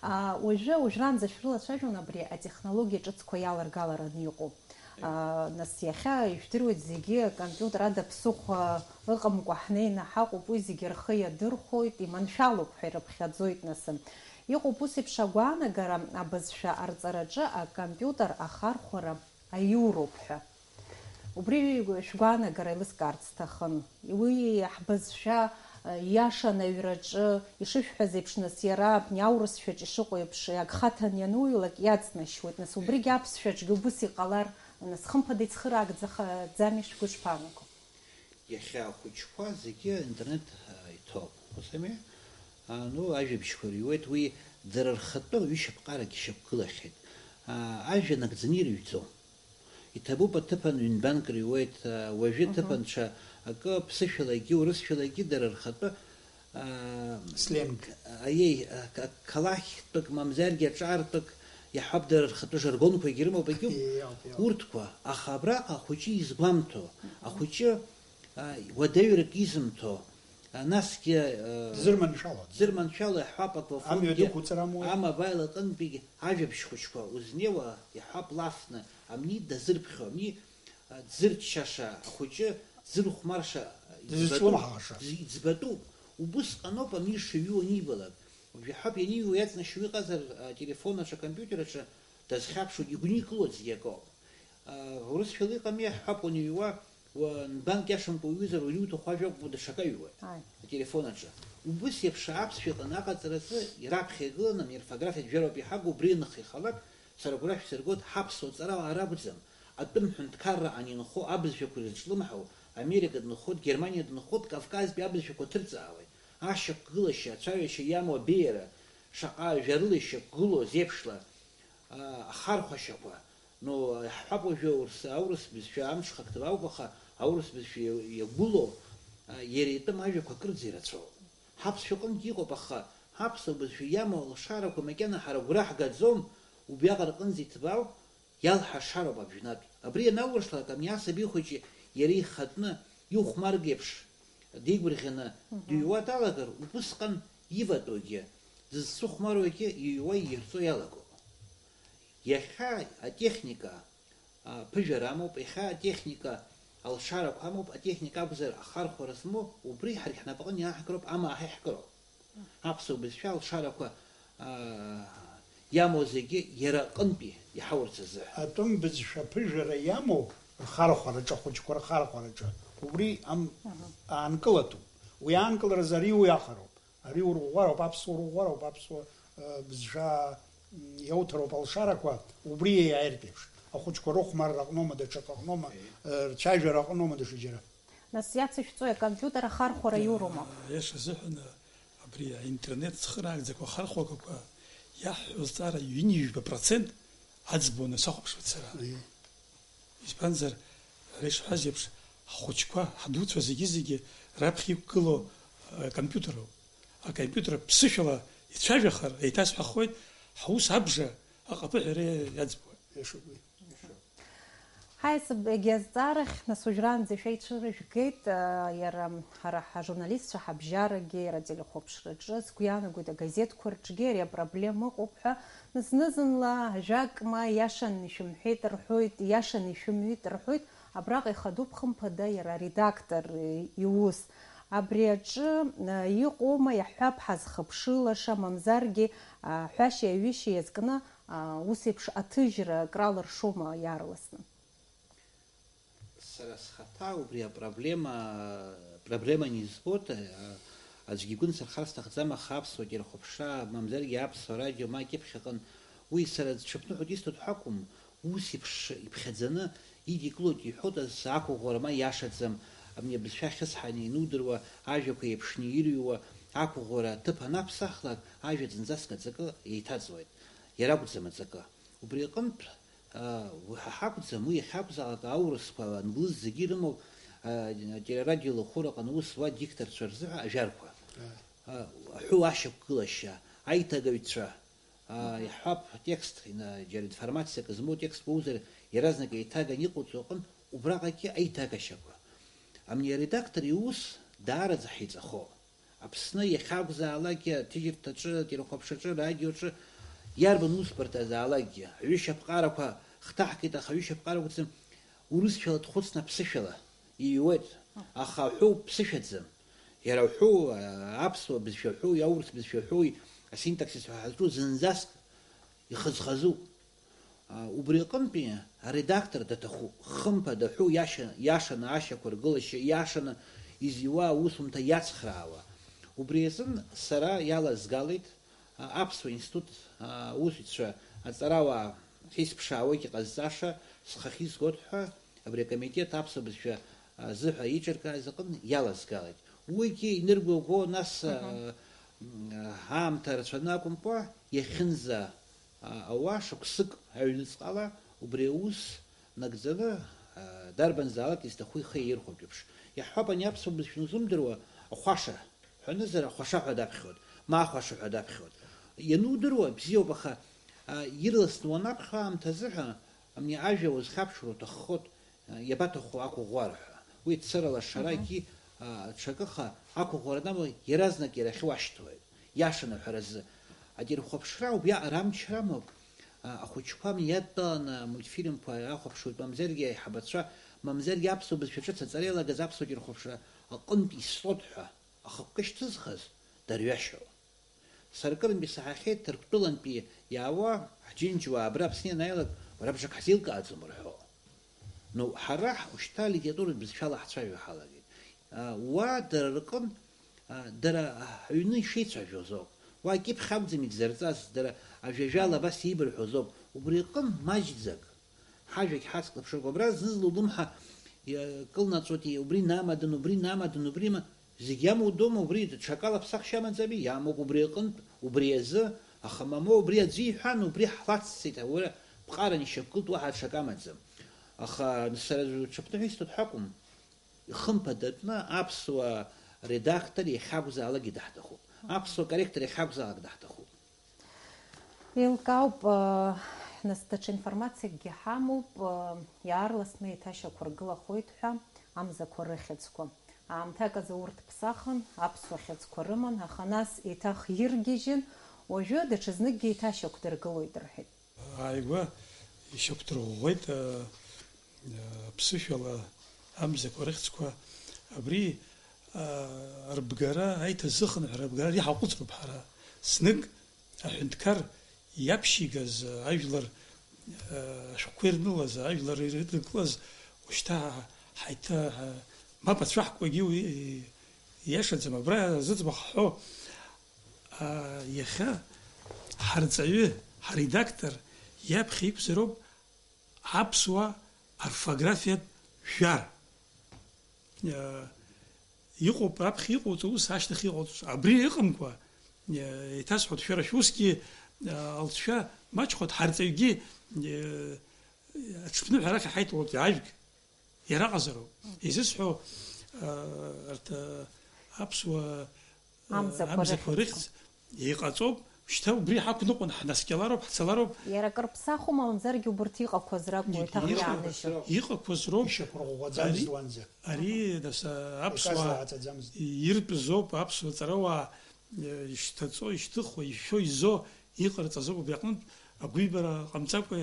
Аа, уажәы, уажәраанӡа шәрылацәажәон абри атехнологиа ҿыцқәа иаларгалараны иҟоу. Аа, нас иахьа ижәдыруеит зегьы акомпиутер ада ԥсыхәа ыҟамкәа ҳнеины ҳаҟоуп, уи зегьы рхы иадырхәоит, иманшәалоуп ҳәа ирыԥхьаӡоит нас. Иҟоуп ус еиԥш агәаанагара абызшәа арҵараҿы акомпиутер ахархәара аиуроуп ҳәа. Убри шәгәаанагара еилыскаарц сҭахын. Уи ҳбызшәа, э, иашан аҩраҿы, ишышәҳәаз еиԥш, нас, иара абни аурысшәаҿ ишыҟоу еиԥш, агхаҭан иануҩлак иаҵнашьуеит. Нас, убригь аԥсшәаҿгьы убыс иҟалар, нас, хымԥада ицхыраагӡахаӡами, шәгәы шԥаанаго? Иахьа ахәыҷқәа зегьы аинтернет, а, иҭоуп. Ус ами? А, ну, ажәабжьқәа рыҩуеит, уи дара рхатәы ҩышьаԥҟарагьы шьақәгылахьеит. А, ажәа нагӡаны ирыҩӡом. Иҭабуп аҭыԥан ҩынтәанк рыҩуеит, а, уажәы Мгм. Ҭыԥанцәа акы ԥсышәалагьы, урысшәалагьы дара рхатәы, а, Сленг. Аиеи, а, ка-, қалақьтәык, мамзаргьы аҿартәык, иаҳҳәап, дара рхатәы жаргонқәагьы рымоуп, егьуп. Иауп, иауп. Урҭқәа, аха абраҟа ахәыҷы изгәамҭо, Мгм. Ахәыҷы, а, уадаҩрак изымҭо, а, насгьы, а, дзырманшәало. Дзырманшәало, иаҳҳәап, Амҩа аглафонгьы, дықәҵара амуеи? Амобаил аҟынтәигь ажәабжь хәыҷқәа узнеиуа, иаҳҳәап, лафны, амни дазырԥхьо, амни, а, дзырччаша, ахәыҷы дзырхәмарша, Дызҿлымҳаша. Иӡбатәуп, иӡбатәуп. Убысҟаноуп амни шыҩу анибалак. Уажә иаҳҳәап, ианиҩуа иаҵнашьуа иҟазар, ателефон аҿы, акомпиутер аҿы дазхьаԥшуеит, игәникылоит зегь акоуп. Урысшәала иҟами, иаҳҳәап, уаныҩуа, уа-, нбанк иашамкәа уҩызар, уара иуҭаху ажәа акәымкәа даҽакы аҩуеит. Ааи. Ателефон аҿы. Убыс еиԥш аԥсшәа ыҟан аҟаҵаразы, ираԥхьа игылан, аморфографиатә жәаҩа ауп иҳагу, убри аныхха ихалак, сара агәра шәсыргоит, ҳаԥсуа ҵарауаа ракәӡам, атәым ҳәынҭқарра анинхо абызшәақәа ирызҿлымҳау, Америка дынхоит, Германиа дынхоит, Кавказтәи абызшәақәа ҭырҵаауеит. Ашьақәгылашьа, ацәаҩашьа иамоу абеиара, шаҟа жәарыла ишьақәгылоу зеиԥшла, а, ахархәашьақәа, ну, иаҳҳәап, уажәы аурыс, аурыс бызшәа амҽхак ҭбаауп, аха аурыс бызшәа иа-, иагәылоу, а, иара итәым ажәақәа акырӡа ирацәоуп. Ҳаԥсшәа аҟынгьы иҟоуп, аха ҳаԥсуа бызшәа иамоу алшарақәа макьана ҳара агәра ҳгаӡом, убриаҟара аҟынӡа иҭбаауп, иалҳашароуп абжьнатә. Абри ианауршалак, ани асаби хәыҷы иара ихатәны, ихәмарга еиԥш, деигәырӷьаны Мгм. Дыҩуа далагар, убысҟан иватәугьы, дызцәыхәмаруагьы иҩуа иирҵо иалагоуп. Иахьа атехника, а, ԥыжәара амоуп, иахьа атехника алшарақәа амоуп, атехника акәзар ахархәара змоу, убри ҳаргь ҳнапаҟны иааҳкыроуп, амаа ҳаиҳкыроуп. Аԥсуа бызшәа алшарақәа, а, иамоу зегьы иара аҟынтәи иҳаурц азыҳәан. Атәым бызшәа ԥыжәара иамоу рхархәараҿы, ахәыҷқәа рхархәараҿы, убри ам-, Аҳа. Аанкылатәуп. Уи аанкыларазы ари уиахароуп. Ари урӷәӷәароуп, аԥсуа урӷәӷәароуп, аԥсуа, э, бызшәа, м, иауҭароуп алшарақәа, убри иаиртә еиԥш. Ахәыҷқәа рыхәмарра аҟноума, даҽакы аҟноума, Еи. Э, рцәажәара аҟноума, даҽаџьара. Нас иацышәҵои, акомпиутер ахархәара иуроума? Иаша азыҳәан, абри аинтернет цхыраагӡақәа ахархәагақәа иаҳҳәо зҵаара ҩынҩажәба процент аӡбоны сахәаԥшуеит сара. Аиеи. Избанзар, ара ишҳәаз еиԥш, ҳхәыҷқәа, ҳдуцәа зегьы-зегьы раԥхьа иқәгылоу, э, компиутеруп. Акомпиутер ԥсышәала ицәажәахар, еиҭасҳәахуеит, ҳус абжа аҟаԥыҳәара иаӡбуеит. Иашоуп уи. Ҳаиасып, егьи азҵаарахь, нас уажәраанӡа шәеицәырыжәгеит, а, иара ҳара ҳажурналистцәа ҳабжьарагьы, иара ателехәаԥшраҿы, сгәы иаанагоит, агазеҭқәа рҿгьы ари апроблема ыҟоуп ҳәа, зны-зынла ажәак ма иашан ишәымҳәеит рҳәоит, иашан ишәымҩит рҳәоит, абраҟа ихадоуп хымԥада иара аредактор иус. Абри аҿы, а, иҟоума, иаҳҳәап, ҳазхыԥшылаша, мамзаргьы, а, ҳәашьа-ҩышьа иазкны, а, ус еиԥш аҭыжьра акралыршома иаарласны? Сара схаҭа убри апроблема, проблеманы избоит, а, аӡәгьы игәы нсырхар сҭахӡам, аха аԥсуа телехәаԥшра, мамзаргьы аԥсуа радио ма акьыԥхь аҟын, уи сара ҽыԥныҳәоит исҭоит ҳәа акәым, ус еиԥш иԥхьаӡаны идикылоит, иҳәоит, ас ақәыӷәӷәара ма иашаӡам, абни абызшәа ахьысҳаны ианудыруа, ажәақәа еиԥшны ирҩуа ақәыӷәӷәара аҭыԥ анаԥсахлак, ажәа зынӡаск аҵакы еиҭаҵуеит. Иара акәӡам аҵакы. Убри аҟынтә, аа, уи ҳа ҳакәӡам, уи иахьакәзаалак аурысқәа, англыз зегьы ирымоу, аа, телерадио лахәыраҟны аус зуа дикторцәа рзыҳәа ажәарқәа. Ааи. Аа, аҳәоу ашьақәгылашьа, аиҭагаҩцәа, аа, Мгм. Иаҳҳәап, текст, ина-, џьара информациак змоу текст уоузар, иаразнак еиҭаганы иҟоуҵо аҟынтә, убраҟагьы аиҭагашьақәа. Амни аредактор иус даараӡа ҳиҵахо. Аԥсны иахьакәзаалакгьы, аҭыжьырҭаҿы, ателехәаԥшраҿы, радиоҿы, иарбан усбарҭазаалакгьы, аҩышьаԥҟарақәа хҭаҳгеит, аха аҩышьаԥҟарақәа ӡым, урысшәала дхәыцны аԥсышәала иҩуеит, аха аҳәоу ԥсышәаӡам. Иара аҳәоу, а, аԥсуа бызшәа аҳәоуи, аурыс бызшәа аҳәоуи, асинтаксис ҳәа ҳазҿу зынӡаск ихызхазуп. А, убри аҟынтәи аредактор даҭахуп, хымԥада, аҳәоу иаша-, иашаны ашьақәыргылашьа, иашаны изиуа аусумҭа иацхраауа. Убри азын сара иалазгалеит, а, Аԥсуа институт, а, аусзуҩцәа, аҵарауаа ахьисԥшаауагьы ҟазҵаша схахьы изгоит ҳәа, абри акомитет аԥсуа бызшәа азыҳәа иҿыркааз аҟын иалазгалеит. Уигьы иныргәагәо, нас, Мгм. а, м, аамҭа рацәаны акәымкәа, иахьынӡа а, ауаа шықәсык аҩныҵҟала убри аус нагӡаны, а, дарбанзаалак изҭаху ихы иаирхәартә еиԥш. Иаҳҳәап, ани аԥсуа бызшәа узымдыруа, ахәаша ҳәанызар, ахәаша ҳәа даԥхьоит, ма ахәаша ҳәа даԥхьоит. Ианудыруа, бзиоуп, аха, а, ирласны уанаԥхьо аамҭазы ҳәа, ами, ажәа узхьаԥшыр уҭаххоит, а, иабаҭаху ақәыӷәӷәара ҳәа. Уи цырала Мгм. Шарагьы, а, ҽакыха ақәыӷәӷәара анамоу, иаразнак иара ахьуашьҭуеит. Иашаны аҳәаразы, ателехәаԥшра убриаҟара амчра амоуп, а, ахәыҷқәа мҩадтәаланы амультфильмқәа ирахәаԥшуеит, мамзаргьы аиҳабацәа, мамзаргьы аԥсуа бызшәа ҿыц аҵара иалагаз аԥсуа телехәаԥшра аҟынтә исҵоит ҳәа ахықәкы шьҭызхыз дарҩашьоуп. Саркырантәи саҳахьеит, Ҭырқәтәылантәи иаауа ҳџьынџьуаа абра Аԥсны ианааилак, уара бжак ҳзеилкааӡом рҳәо. Ну, ҳара ушьҭа алитературатә бызшәала ҳцәажәо ҳалагеит. А, уа дара рҟын, а, дара аҩны ишеицәажәоз ауп. Уа акьыԥхь акәӡам егьзырҵаз, дара ажәажәала абас еибырҳәоз ауп. Убри аҟын маҷӡак ҳажәагь ҳацклаԥшыргәа, абра зны-зынла улымҳа, иа-, кылнаҵәоит, убри намадан, убри намадан, убри ма-, зегь иамоу доума, убри даҽакала ԥсахшьа амаӡами? Иамоуп убри аҟынтә, убри азы, аха мамоу убри аӡәы иҳәан, убри ҳлацҵеит, аура ԥҟаран ишьақәгылт, уаҳа ҽак амаӡам. Аха сара ҽыԥныҳәа исҭоит ҳәа акәым. Хымԥадатәны аԥсуа редактор иахьакәзаалакгьы даҳҭахуп. Аԥсуа корректор иахьакәзаалак даҳҭахуп. Еилкаауп, э, нас даҽа информациакгьы ҳамоуп, э, иаарласны еиҭашьақәыргылахоит ҳәа амзақәа рыхьӡқәа. Аамҭак азы урҭ ԥсахын, аԥсуа хьыӡқәа рыман, аха нас еиҭах иргьежьын, уажәы даҽазныкгьы еиҭашьақәдыргылоит рҳәеит. Ааигәа ишьақәдырӷәӷәеит, а, а, аԥсышәала амзақәа рыхьӡқәа. Абри, а, рбгара, аиҭазыхынҳәра рбгара ари ҳаҟәыҵроуп ҳара. Знык аҳәынҭқар иаԥшьигаз, а, ажәлар, а, ашәҟәқәа ирнылаз, ажәлар ирыдыркылаз, ушьҭа ҳа-, ҳаиҭа, а, мап ацәаҳкуагьы уи ииашаӡам. Абра зыӡбахә ҳҳәо, А, иахьа ҳарҵаҩы, ҳаредактор иаԥхьа иқәзароуп аԥсуа орфографиатә жәар. А, иҟоуп, раԥхьа иҟоуҵо, ус ашьҭахь иҟоуҵо. Абри ыҟамкәа, а, еиҭасҳәоит, шәара шәусгьы, а, алҵшәа маҷхоит, ҳарҵаҩгьы, а, аҽыԥныҳәа арахь ҳаиҭалоит, ажәг. Иара ҟазароуп. Изысҳәо, а, арҭ, а, аԥсуа, а, Амзақәа амзақәа рыхьӡ. Рыхьӡ иҟаҵоуп, Шьҭа убри ҳақәныҟәан ҳнаскьалароуп, ҳцалароуп. Иара акыр ԥсахума, мамзаргьы убурҭ иҟақәаз ракәу, Иҟ-, еиҭах иҟақәаз иаанажьуа? Иҟақәаз роуп. Ишьақәырӷәӷәаӡамызт Ари, уанӡа. Ари, нас, а, аԥсуаа Иказла ааҵаӡамызт. Иртәыз ауп, аԥсуа ҵарауаа, э, ишҭаҵо, ишьҭыхуа, ишәо, изо, иҟарҵаз ауп, убри аҟнытә агәибара ҟамҵакәа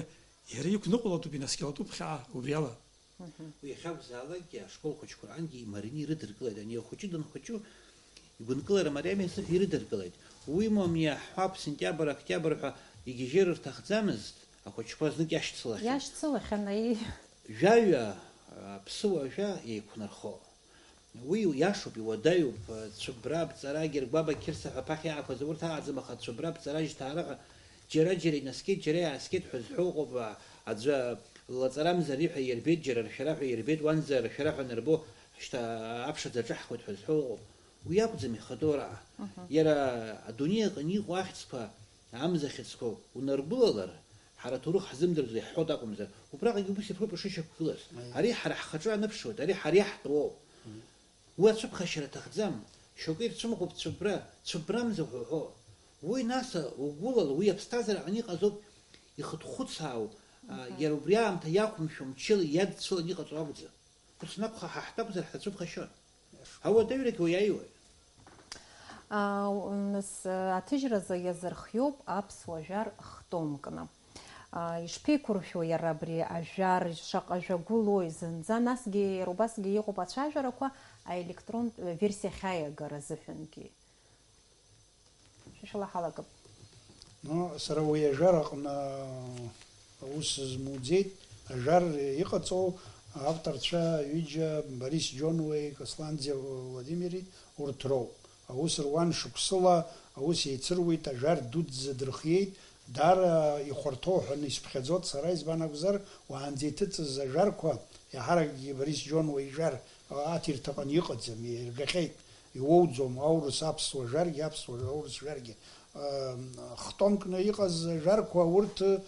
иара иқәныҟәалатәуп, инаскьалатәуп хьаа, убри ала. Уи иахьакәзаалакгьы ашкол хәыҷқәа рҟынгьы имарины ирыдыркылеит, ани ахәыҷы данхәыҷу игәынкылара мариами азыҳәа ирыдыркылеит. Уимоу, ани аҳәҳәа, сентиабр, октиабр ҳәа игьежьыр рҭахӡамызт, ахәыҷқәа знык иашьцылахьан. Иашьцылахьан, аиеи. Жәаҩа, аԥсыуа жәа еиқәнархо. Уи иашоуп, иуадаҩуп, цәыббра, аԥҵара, гьыргәаба, қьырса ҳәа ԥахьа иаақәыз урҭ ааӡам, аха цәыббра, аԥҵара, жьҭаараҟа џьара-џьара инаскьеит, џьара иааскьеит ҳәа зҳәо ыҟоуп, аӡәы лаҵарамзар иҳәа ирбеит, џьара ршәара ҳәа ирбеит, уанӡа ршәара ҳәа анырбо, шьҭа аԥшаӡа аҿаҳхуеит ҳәа зҳәо ыҟоуп. Уи акәӡам ихатәоу раа. Мгм. Иара адунеи аҟны иҟоу ахьӡқәа, амза хьыӡқәа унаргәылалар, ҳара аҭоурых ҳзымдырӡо иаҳҳәоит акәымзар, убраҟагьы убыс иаԥуп ишышьақәгылаз. Аиеи. Ари ҳара ҳхаҿы аныԥшуеит, ари ҳара иаҳтәоуп. Мгм. Уи ацәыԥхашьара аҭахӡам, шьоукы ирцәымӷуп цәыббра, цәыббрамза ҳәа уҳәо. Уи нас угәылала, уи аԥсҭазаараҟны иҟазоуп, ихыҭхәыцаау, а, Мгм. иара убри аамҭа иақәымшәо мчыла иадцәыланы иҟаҵоу акәӡам. Ус анакәха, ҳа ҳтәы акәзар ҳҭацәыԥхашьон. Ауадаҩрагь уи аиуеит. Аа, нас, аҭыжьразы иазырхиоуп аԥсуа жәар хтомкны. Аа, ишԥеиқәыршәо иара абри ажәар, шаҟа жәагәылои зынӡа, насгьы иара убасгьы иҟоуп ацәажәарақәа аелектронтә версиа ахьааигара азыҳәангьы. Шәышәала ҳалагап. Ну, сара уи ажәар аҟны аус змуӡеит. Ажәар иҟаҵоу авторцәа ҩыџьа, Борис Џьонуеи Касланӡиа Владимири, урҭ роуп. Аус руан шықәсыла, аус еицыруеит, ажәар дуӡӡа дырхиеит. Даара ихәарҭоу ҳәа исԥхьаӡоит сара, избан акәзар, уаанӡа иҭыҵыз ажәарқәа, еиҳаракгьы Борис Џьонуа ижәар, аҭирҭаҟны иҟаӡам, иргахьеит. Иуоуӡом, аурыс аԥсуа жәаргьы, аԥсуа аурыс жәаргьы. Ам, хтомкны иҟаз ажәарқәа урҭ, а,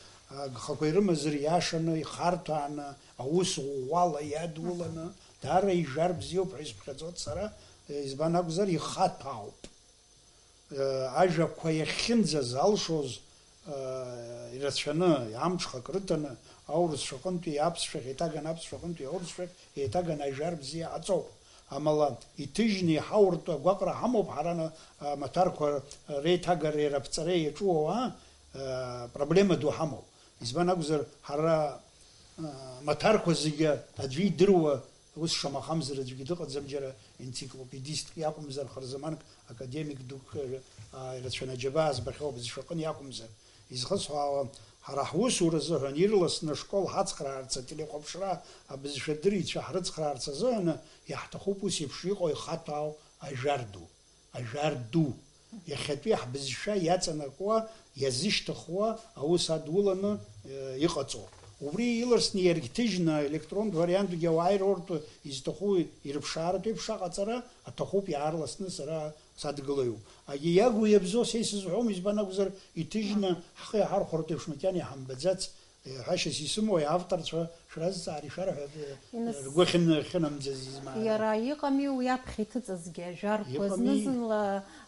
агхақәа ирымазар иашаны, ихарҭәааны, аус ӷәӷәала иадуланы, даара ижәар бзиоуп ҳәа исԥхьаӡоит сара, избан акәзар, ихаҭәаауп. Э, ажәақәа иахьынӡазалшоз, э, ирацәаны, амҽхак рыҭаны, аурысшәа аҟынтәи аԥсшәахь еиҭаган, аԥсшәа аҟынтәи аурысшәахь еиҭаган ажәар бзиа ҟаҵоуп. Амала, иҭыжьны иҳауртә агәаҟра ҳамоуп ҳара, э, амаҭәарқәа реиҭагара, раԥҵара иаҿу ауаа, э, проблема ду ҳамоуп. Избан акәзар, ҳара, э, амаҭәарқәа зегьы аӡәы идыруа Ус шамахамзар аӡәгьы дыҟаӡам, џьара енциклопедистк иакәымзар, хырзаманк академик дук, аа, ирацәаны аџьабаа збахьоу абызшәа аҟны иакәымзар. Изхысҳәаауа, ҳара ҳусура азыҳәан ирласны ашкол ҳацхраарц, ателехәаԥшра абызшәадырҩцәа ҳрыцхраарц азыҳәан иаҳҭахуп ус еиԥш иҟоу ихаҭәаау ажәар ду. Ажәар ду, иахьатәи ҳбызшәа иаҵанакуа, иазышьҭыхуа аус адуланы, э, иҟаҵоу. Убри иларсны иаргьҭыжьны, аелектронтә вариантгьы ауаа ирортәу изҭаху ирыԥшааратә еиԥш аҟаҵара аҭахуп, иаарласны сара садгылаҩуп. Агьи иагу иабзоу са исызҳәом, избан акәзар, иҭыжьны ҳхы иаҳархәартә еиԥш макьана иҳамбаӡац, Ҳәашьас исымои, авторцәа шәразҵаар, ишәарҳәап, Инас-, ргәы ахьын-, ахьынамӡаз измаара. Иара иҟами уи аԥхьа иҭыҵызгьы, ажәарқәа Иҟами. Зны-зынла,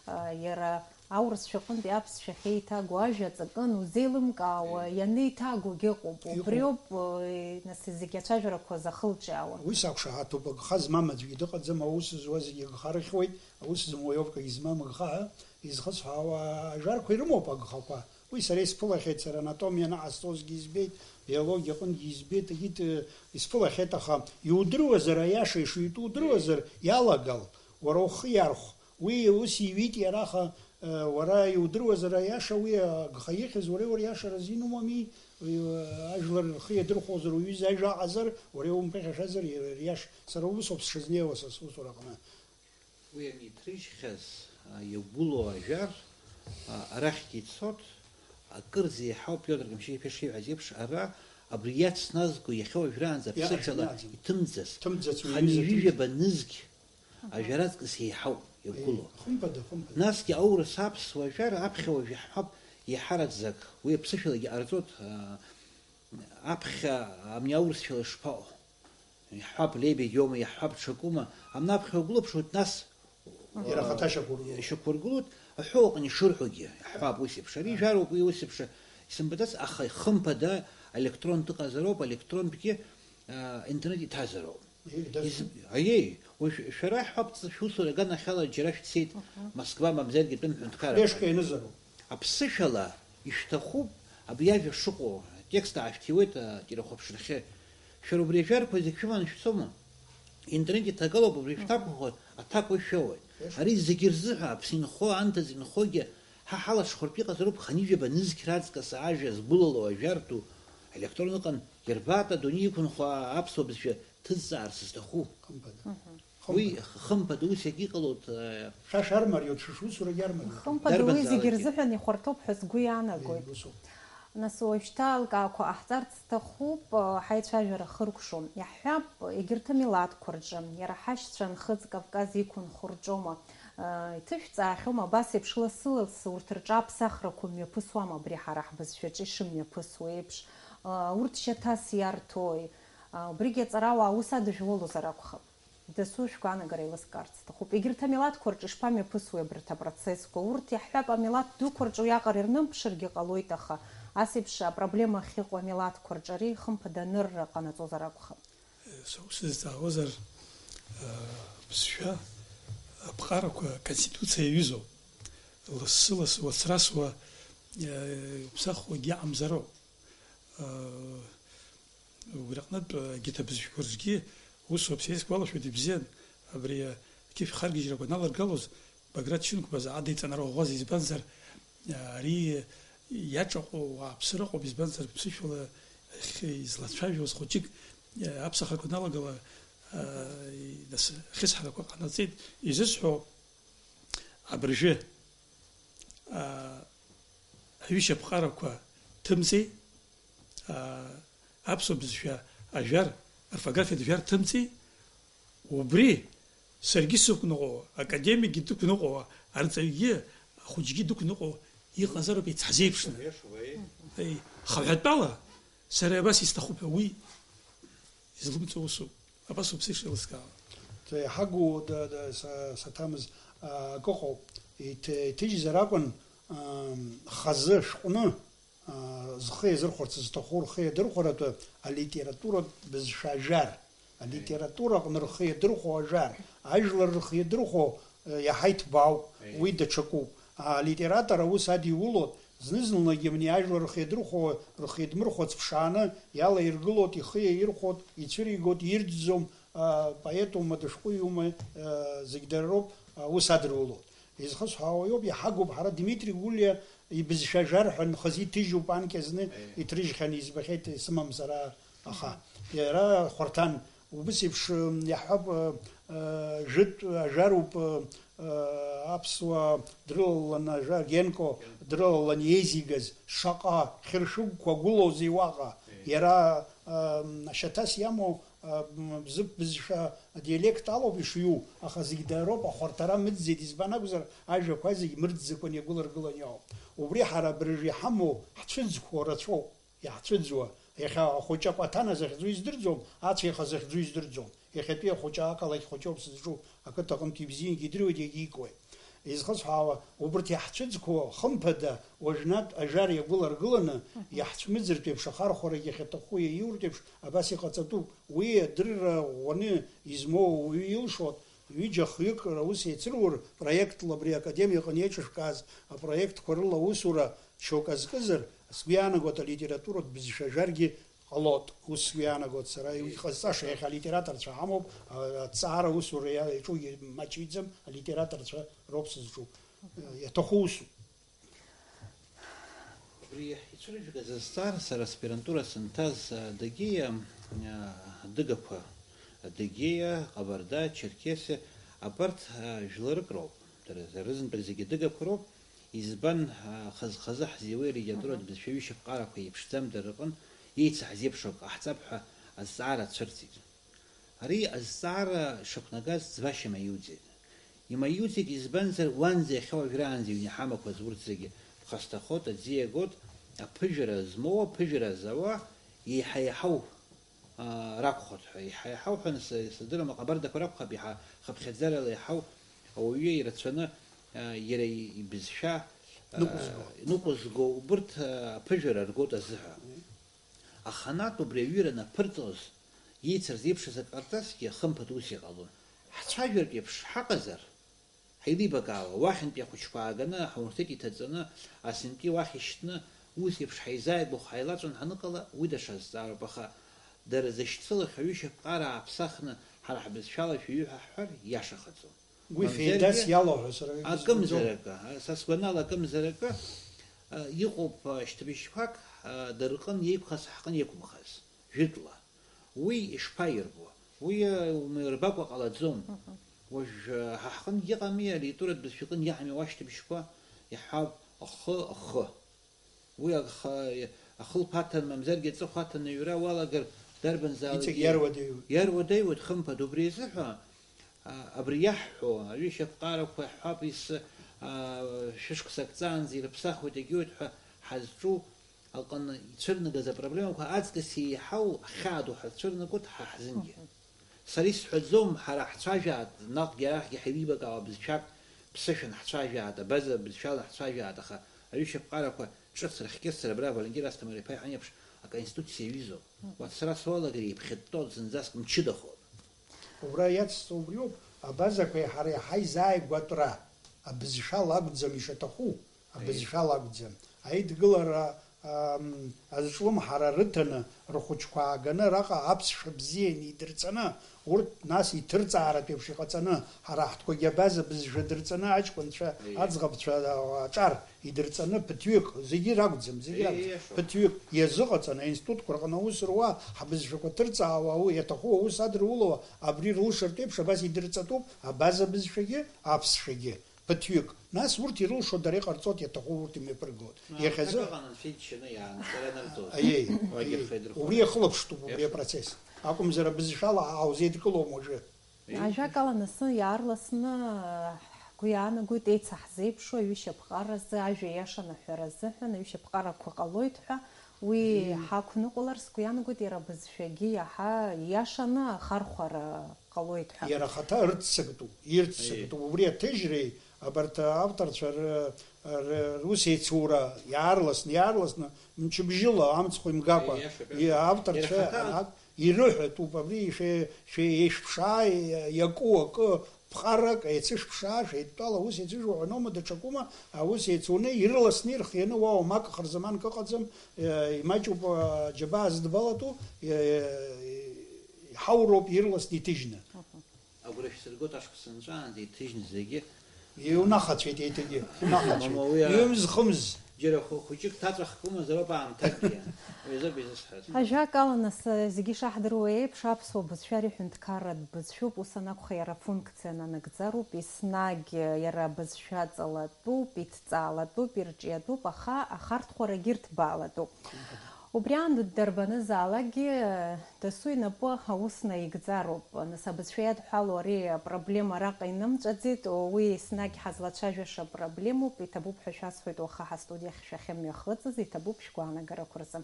а, иара аурысшәа аҟынтәи аԥсшәа ахьеиҭагоу ажәа аҵакын узеилымкаауа Е. Ианеиҭагогьы ыҟоуп. Иҟоуп. Убриоуп, а, нас зегь ацәажәарақәа захылҿиаауа. Уи сақәшаҳаҭуп, агха змам аӡәгьы дыҟаӡам, аус зуа зегьы агха рыхьуеит, аус зымуа иоуп акгьы змам агха, изхысҳәаауа ажәарқәа ирымоуп агхақәа. Уи сара исԥылахьеит, сара анатомиа анаҟасҵозгьы избеит, биологиа аҟынгьы избеит, егьит, э, исԥылахьеит, аха иудыруазар, аиаша ишитәу удыруазар, иалагал, уара ухы иархә. Уи ус иҩит иара, аха, э, уара иудыруазар, аиаша уи агха ихьыз, уара, уара иашаразы инумами, уи, э, ажәлар рхы иадырхәозар, уҩыза ажәа аҟазар, уара иумԥыхьашәазар, иара иаш-, сара усоуп сшызнеиуа са сусураҟны. Уи аниҭрыжьхьаз, а, иагәылоу ажәар, а, арахьгьы ицоит, акырӡа еиҳауп Пиотр Камшьи-иԥа ишиҳәаз еиԥш, ара абри иацназго иахьа уажәраанӡа Иаҟаӡам, аԥсышәала иаҟаӡам. Иҭымӡац. Ҭымӡац уи аҩыза Хынҩажәижәаба ҭымӡац. Нызқь Мгм. Ажәар аҵкыс еиҳауп иагәылоу. Хымԥада, хымԥада. Насгьы аурыс аԥсуа ажәар аԥхьа уажә иаҳҳәап, иҳараӡак, уи аԥсышәалагьы ҟарҵоит, а, аԥхьа ами аурысшәала ишԥаҟоу? Иаҳҳәап, лебедь иоума, иаҳҳәап, ҽакума, амнаԥхьа угәылаԥшуеит, нас, Иара э, ахаҭа шьақәыргылоуп. Шьақәыргылоит, Аҳәоу аҟны ишырҳәогьы, иаҳҳәап ус еиԥш. Ари жәароуп, уи ус еиԥш, исымбаӡац, аха хымԥада, електронтә ыҟазароуп, електронтәгьы, аа, интернет иҭазароуп. Еи, дас- Из-, аиеи, уажә шәара ҳҳәап, ҵ-, шәусура аганахьала џьара шәцеит, Москва мамзаргьы тәым ҳәынҭқарра. Флешка ианызароуп. Аԥсышәала ишәҭахуп абри ажәа шыҟоу, атекст аашәҭиуеит, а, тирахәаԥшрахьы. Шәара убри ажәарқәа зегь шәыманы шәцома? Интернет иҭагылоуп, убри шәҭақәхоит, аҭак уи шәоуеит. Ари зегьы рзыҳәа, аԥсы инхо, анҭыҵ инхогьы, ҳа ҳалаҽхәыртә иҟазароуп, хынҩажәаба нызқь раҵкыс ажәа згәылало ажәартә ду, електронно ыҟан, ирбаат адунеи иқәынхо аԥсуа бызшәа ҭызҵаарц зҭаху. Хымԥада. Уи хымԥада ус иагьыҟалоит, э, Шәа шәармариоит, шәышусурагь армариоит. Хымԥада уи зегьы Дарбанзаалакгьы. Рзыҳәан ихәарҭоуп ҳәа сгәы иаанагоит. Еи, усоуп. Нас уажәшьҭа алкаақәа ҟаҳҵарц сҭахуп, ҳаицәажәара хыркәшо. Иаҳҳәап, егьырҭ амилаҭқәа рҿы, иара ҳашьцәа нхыҵ Кавказ иқәынхо рҿоума, иҭышәҵаахьоума абас еиԥш лассы-лассы урҭ рҿы аԥсахрақәа мҩаԥысуама абри ҳара ҳбызшәаҿы ишымҩаԥысуа еиԥш, урҭ шьаҭас иарҭои? Убригьы аҵарауаа аус адыжәлалозар акәхап. Дасу шәгәаанагара еилыскаарц сҭахуп. Егьырҭ амилаҭқәа рҿы ишԥамҩаԥысуеи абарҭ апроцессқәа? Урҭ, иаҳҳәап, амилаҭ дуқәа рҿы уиаҟара ирнымԥшыргьы ҟалоит, аха ас еиԥш апроблема ахьыҟоу амилаҭқәа рҿы ари, хымԥада, анырра ҟанаҵозар акәхап. Са усзҵаауазар, бызшәа аԥҟарақәа Конституциа иаҩызоуп. Лассы-лассы уацрасуа, иуԥсахуагьы иаамзароуп. Убри аҟнытә, егьырҭ абызшәақәа рҿгьы усоуп, са исгәалашәоит ибзиан, абри, ақьышә харгьежьрақәа аналаргалоз, Баграт Шьынқәба заҟа деиҵанарӷәӷәаз, избанзар, ари иаҿаҟәоу ауааԥсыра ыҟоуп, избанзар, ԥсышәала ахь излацәажәоз хәыҷык, аԥсахрақәа аналагала, нас ахьысҳарақәа ҟанаҵеит, изысҳәо, абыржәы, аа, аҩышьаԥҟарақәа ҭымҵеи, аа, аԥсуа бызшәа ажәар, орфографиатә жәар ҭымҵеи, убри саргьы сықәныҟәо, академикгьы дықәныҟәо, арҵаҩгьы, ахәыҷгьы дықәныҟәо иҟазароуп еицҳазеиԥшны. Иашоуп, аиеи. Аи, хаҳәатәала сара абас исҭахуп ҳәа уи излымҵуа усуп. Абас ауп сышеилыскаауа. Иҳагу, да, да, са-, саҭамыз, а, акы ыҟоуп. Иҭ-, иҭыжьзар акәын, ам, хазы шәҟәны, а, зхы иазырхәарц зҭаху рхы иадырхәаратәы алитературатә бызшәа ажәар, алитература аҟны рхы иадырхәо ажәар, ажәлар рхы иадырхәо, э, иаҳа иҭбаауп, уи даҽакуп. Алитератор аус адиулоит, зны-зынлагьы абни ажәлар рхы иадырхәо, рхы иадмырхәац ԥшааны иалаиргылоит, ихы иаирхәоит, ицәыригоит, ирӡӡом, а, поетума, дышәҟәыҩҩума, а, зегь дара роуп, аус адырулоит. Изхысҳәаауа иоуп, иҳагуп, ҳара Дмитри Гәлиа ибызшәа ажәар ҳәа нхазы иҭыжьуп, анкьа зны иҭрыжьхьан, избахьеит, исымамзар, а-, аха иара хәарҭан, убыс еиԥш, м, иаҳҳәап, ы, ы, жәытә ажәаруп, ы, ы, аԥсуаа дрылалан, ажәа Генко дрылалан еизигаз, шаҟа хьыршәыгқәа гәылоузеи уаҟа, иара, ы, м, ашьаҭас иамоу, а, м, бзыԥ бызшәа адиалект алоуп ишҩу, аха зегь дароуп, ахәарҭара мыӡӡеит, избан акәзар, ажәақәа зегь мырӡӡакәан иагәыларгылан иоуп. Убри ҳара абыржәы иҳамоу ҳцәыӡқәоу рацәоуп, иаҳцәыӡуа. Иахьа ахәыҷы акәаҭана захьӡу издырӡом, ацәеиха захьӡу издырӡом. Иахьатәи ахәыҷы ақалақь хәыҷоуп сызҿу, ақыҭа аҟынтә ибзиангьы идыруеит, иагьикуеит. Изхысҳәаауа, убырҭ иаҳцәыӡқәоу, хымԥада, уажәнатә ажәар иагәыларгыланы, иаҳцәмыӡыртә еиԥш ахархәарагьы ахьаҭаху иаиуртә еиԥш, абас иҟаҵатәуп. Уи адырра ӷәӷәаны измоу ауаҩы илшоит, ҩыџьа-хҩык раус еицырур, проектла абри академиа аҟны еиҿышәкааз апроектқәа рыла аусура шьоук азкызар, сгәы иаанагоит, алитературатә бызшәа ажәаргьы ҟалоит, ус сгәы иаанагоит сара, уи иҟазҵаша, иахьа алитераторцәа ҳамоуп, а-, аҭҵаара усура иа-, иаҿугьы маҷҩӡам, алитераторцәа роуп сызҿу. Иаҭаху усуп. Абри ицәырыжәгаз азҵаара сара аспирантура санҭаз, а, Адыгеиа, а, адыгақәа, Адыгеиа, Ҟабарда, Черкесиа, абарҭ, а, жәларык роуп. Дара рызынтәык зегьы адыгақәа роуп. Избан, а, хаз-хазы ҳзиуеи алитературатә бызшәа ҩышьаԥҟарақәа еиԥшӡам дара рҟын, еицаҳзеиԥшу ак ҟаҳҵап ҳәа азҵаара цәырҵит. Ари азҵаара шақәнагаз ӡбашьа маиуӡеит. Имаиуӡеит, избанзар, уанӡа иахьа уажәраанӡа иҩны иҳамақәаз урҭ зегьы ԥхасҭахоит, аӡы иагоит, аԥыжәара змоу, аԥыжәара зауа, еиҳа-еиҳау, аа, ракәхоит ҳәа, еиҳа-еиҳау ҳәа сы-, сыздырам, аҟабардақәа ракәхап, еиҳа хыԥхьаӡарала еиҳау ауаҩы ирацәаны иара ибызшәа ныҟәызго, ныҟәызго убырҭ аԥыжәара ргоит азыҳәа. Аханатә убри аҩыра анаԥырҵоз, еицырз еиԥшыз акы ҟарҵазҭгьы, хымԥада ус иҟалон. Ҳцәажәартә еиԥш ҳаҟазар, ҳаилибакаауа, уахьынтәи ахәыҷқәа ааганы, ҳаурҭет иҭаҵаны, асынтәи уахь ишьҭны, ус еиԥш ҳаизааигәахо ҳаилаҵәан ҳаныҟала, уи даҽа зҵаароуп, аха дара зышьцылахьоу аҩышьаԥҟара ааԥсахны ҳара ҳбызшәала шәаҩы ҳәа ҳҳәар, иашахаӡом. Уи мамзаргьы феидас иалоу ҳәа сара акымзар акы, а, са сгәанала акымзар акы, а, иҟоуп, а, шьҭыбжьқәак, а, дырҟын иеиқәхаз ҳҟны иқәымхаз, жәытәла. Уи ишԥаирбо? Уи, а, умырбакәа ҟалаӡом. Мгм. Уажә, а, ҳа ҳҟынгьы иҟами, алитературатә бызшәа аҟынгьы иҟами уа шьҭыбжьқәа, иаҳҳәап, ахы, ахы. Уи аха, ахылԥа аҭан, мамзаргьы аҵыхәа аҭан аҩра уалагар, дарбанзаалак иҵегь иа-, иаруадаҩуеит. Иаруадаҩуеит, хымԥада, убри азыҳәа, а, абри иаҳҳәо, аҩышьаԥҟарақәа иаҳҳәап, ес-, а, шәышықәса акҵаанӡа ирыԥсахуеит, егьиуеит ҳәа ҳазҿу аҟны ицәырнагаз апроблемақәа аҵкыс еиҳау ахьаадоу ҳацәырнагоит ҳа ҳзынгьы. Мгм. Сара исҳәаӡом, ҳара ҳцәажәаат, наҟгьы арахьгьы ҳаилибакаауа бызшәак ԥсышәан ҳцәажәаат, абаза бызшәала ҳцәажәаат, аха аҩышьаԥҟарақәа ҿыц рыхькьысыр абра Валентин Асҭамыр-иԥа иҳәан еиԥш, аконституциа иаҩызоуп. Мгм. Уаҵәы сара суалагар еиԥхьытто зынӡаск мчыдахоит. Убра иацсҵо убриоуп, абазақәеи ҳареи ҳаизааигәатәра абызшәала акәӡам ишаҭаху. Абызшәала акәӡам. Аидгылара, ам, азҿлымҳара рыҭаны, рхәыҷқәа ааганы, араҟа аԥсшәа бзианы идырҵаны, урҭ нас иҭырҵааратә еиԥш иҟаҵаны, ҳара ҳтәқәагьы абаза бызшәа дырҵаны, аҷкәынцәа, Аиеи. Аӡӷабцәа, а, аҿар идырҵаны, ԥыҭҩык, зегьы ракәӡам, зегьы Аиеи, ракәӡам, иашоуп. Ԥыҭҩык иазыҟаҵаны, аинститутқәа рҟны аус руа, ҳбызшәақәа ҭырҵаауа, ауаҩы иаҭаху аус адырулауа, абри рылшартә еиԥш абас идырҵатәуп абаза бызшәагьы, аԥсшәагьы. Ԥыҭҩык. Нас урҭ ирылшо дара иҟарҵоит, иаҭаху урҭ имҩаԥыргоит. Ма, иахьазы акы ыҟан, анцәа иџьшьаны иаанҵара нарҵоит. Аиеи, уагьы аиеи. Рхеидырхәон. Убри иахылаԥштәуп, убри иашоуп. Апроцесс. Акәымзар, абызшәала ҳаузеидкылом уажәы. Иашоуп. Ажәакала, нас иаарласны ҳгәы иаанагоит, еицаҳзеиԥшу аҩышьаԥҟаразы, ажәа иаша анаҳәара азыҳәан, аҩышьаԥҟарақәа ҟалоит ҳәа, уи Ии. Ҳақәныҟәалар, сгәы иаанагоит, иара абызшәагьы иаҳа иашаны ахархәара ҟалоит ҳәа. Иара ахаҭа ырццактәуп, ирццактәуп. Аиеи. Убри аҭыжьреи абарҭ авторцәа ры-, ры-, рус еицура иаарласны, иаарласны, мчыбжьыла, амцхә имгакәа, Аиеи, иашоуп, и-, иашоуп. Авторцәа Иара ахаҭа ак-, ирыҳәатәуп, абри шәе-, шәе-, еишәԥшаа, иа-, иаку акы, ԥҟарак, еицышәԥшаа, шәеидтәала аус еицыжәуа ҳәа ноума, даҽакума, аус еицуны, ирласны ирхианы, уа уамак хырзаманк ыҟаӡам, э, имаҷуп, э, џьабаа зыдбалатәу, э, э, иҳауроуп ирласны иҭыжьны. Агәра шәсыргоит, ашықәс нҵәаанӡа иҭыжьны зегьы. Иунахацәеит еиҭагьы, унахацәеит. Мама, уи а-, Ҩымз-хымз. Џьара хәы-, хәыҷык ҭаҵәахкума, зароуп аамҭакгьы. Уи азоуп изысҳәаз. Ажәакала, нас, зегьы ишаҳдыруа еиԥш, аԥсуа бызшәа ари ҳәынҭқарратә бызшәоуп, ус анакәха, иара функциа нанагӡароуп, еснагь иара бызшәаҵалатәуп, иҭҵаалатәуп, ирҿиатәуп, аха ахархәарагьы ирҭбаалатәуп. Убри аан ддарбанызаалакгьы, дасу инапы аус наигӡароуп. Нас абызшәа иадҳәалоу ари апроблема араҟа инымҵәаӡеит, уи еснагь ҳазлацәажәаша проблемоуп, иҭабуп ҳәа шәасҳәоит уаха ҳастудиахь шәахьымҩахыҵыз, иҭабуп шәгәаанагарақәа рзы.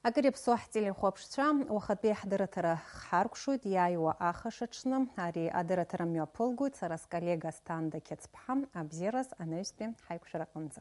Акыр иаԥсоу ҳтелехәаԥшцәа, уахатәи ҳдырраҭара хҳаркәшоит, иааиуа ахашаҽны ари адырраҭара мҩаԥылгоит, сара сколлега Асҭанда Қьацԥҳа, абзиараз анаҩстәи ҳаиқәшәараҟынӡа.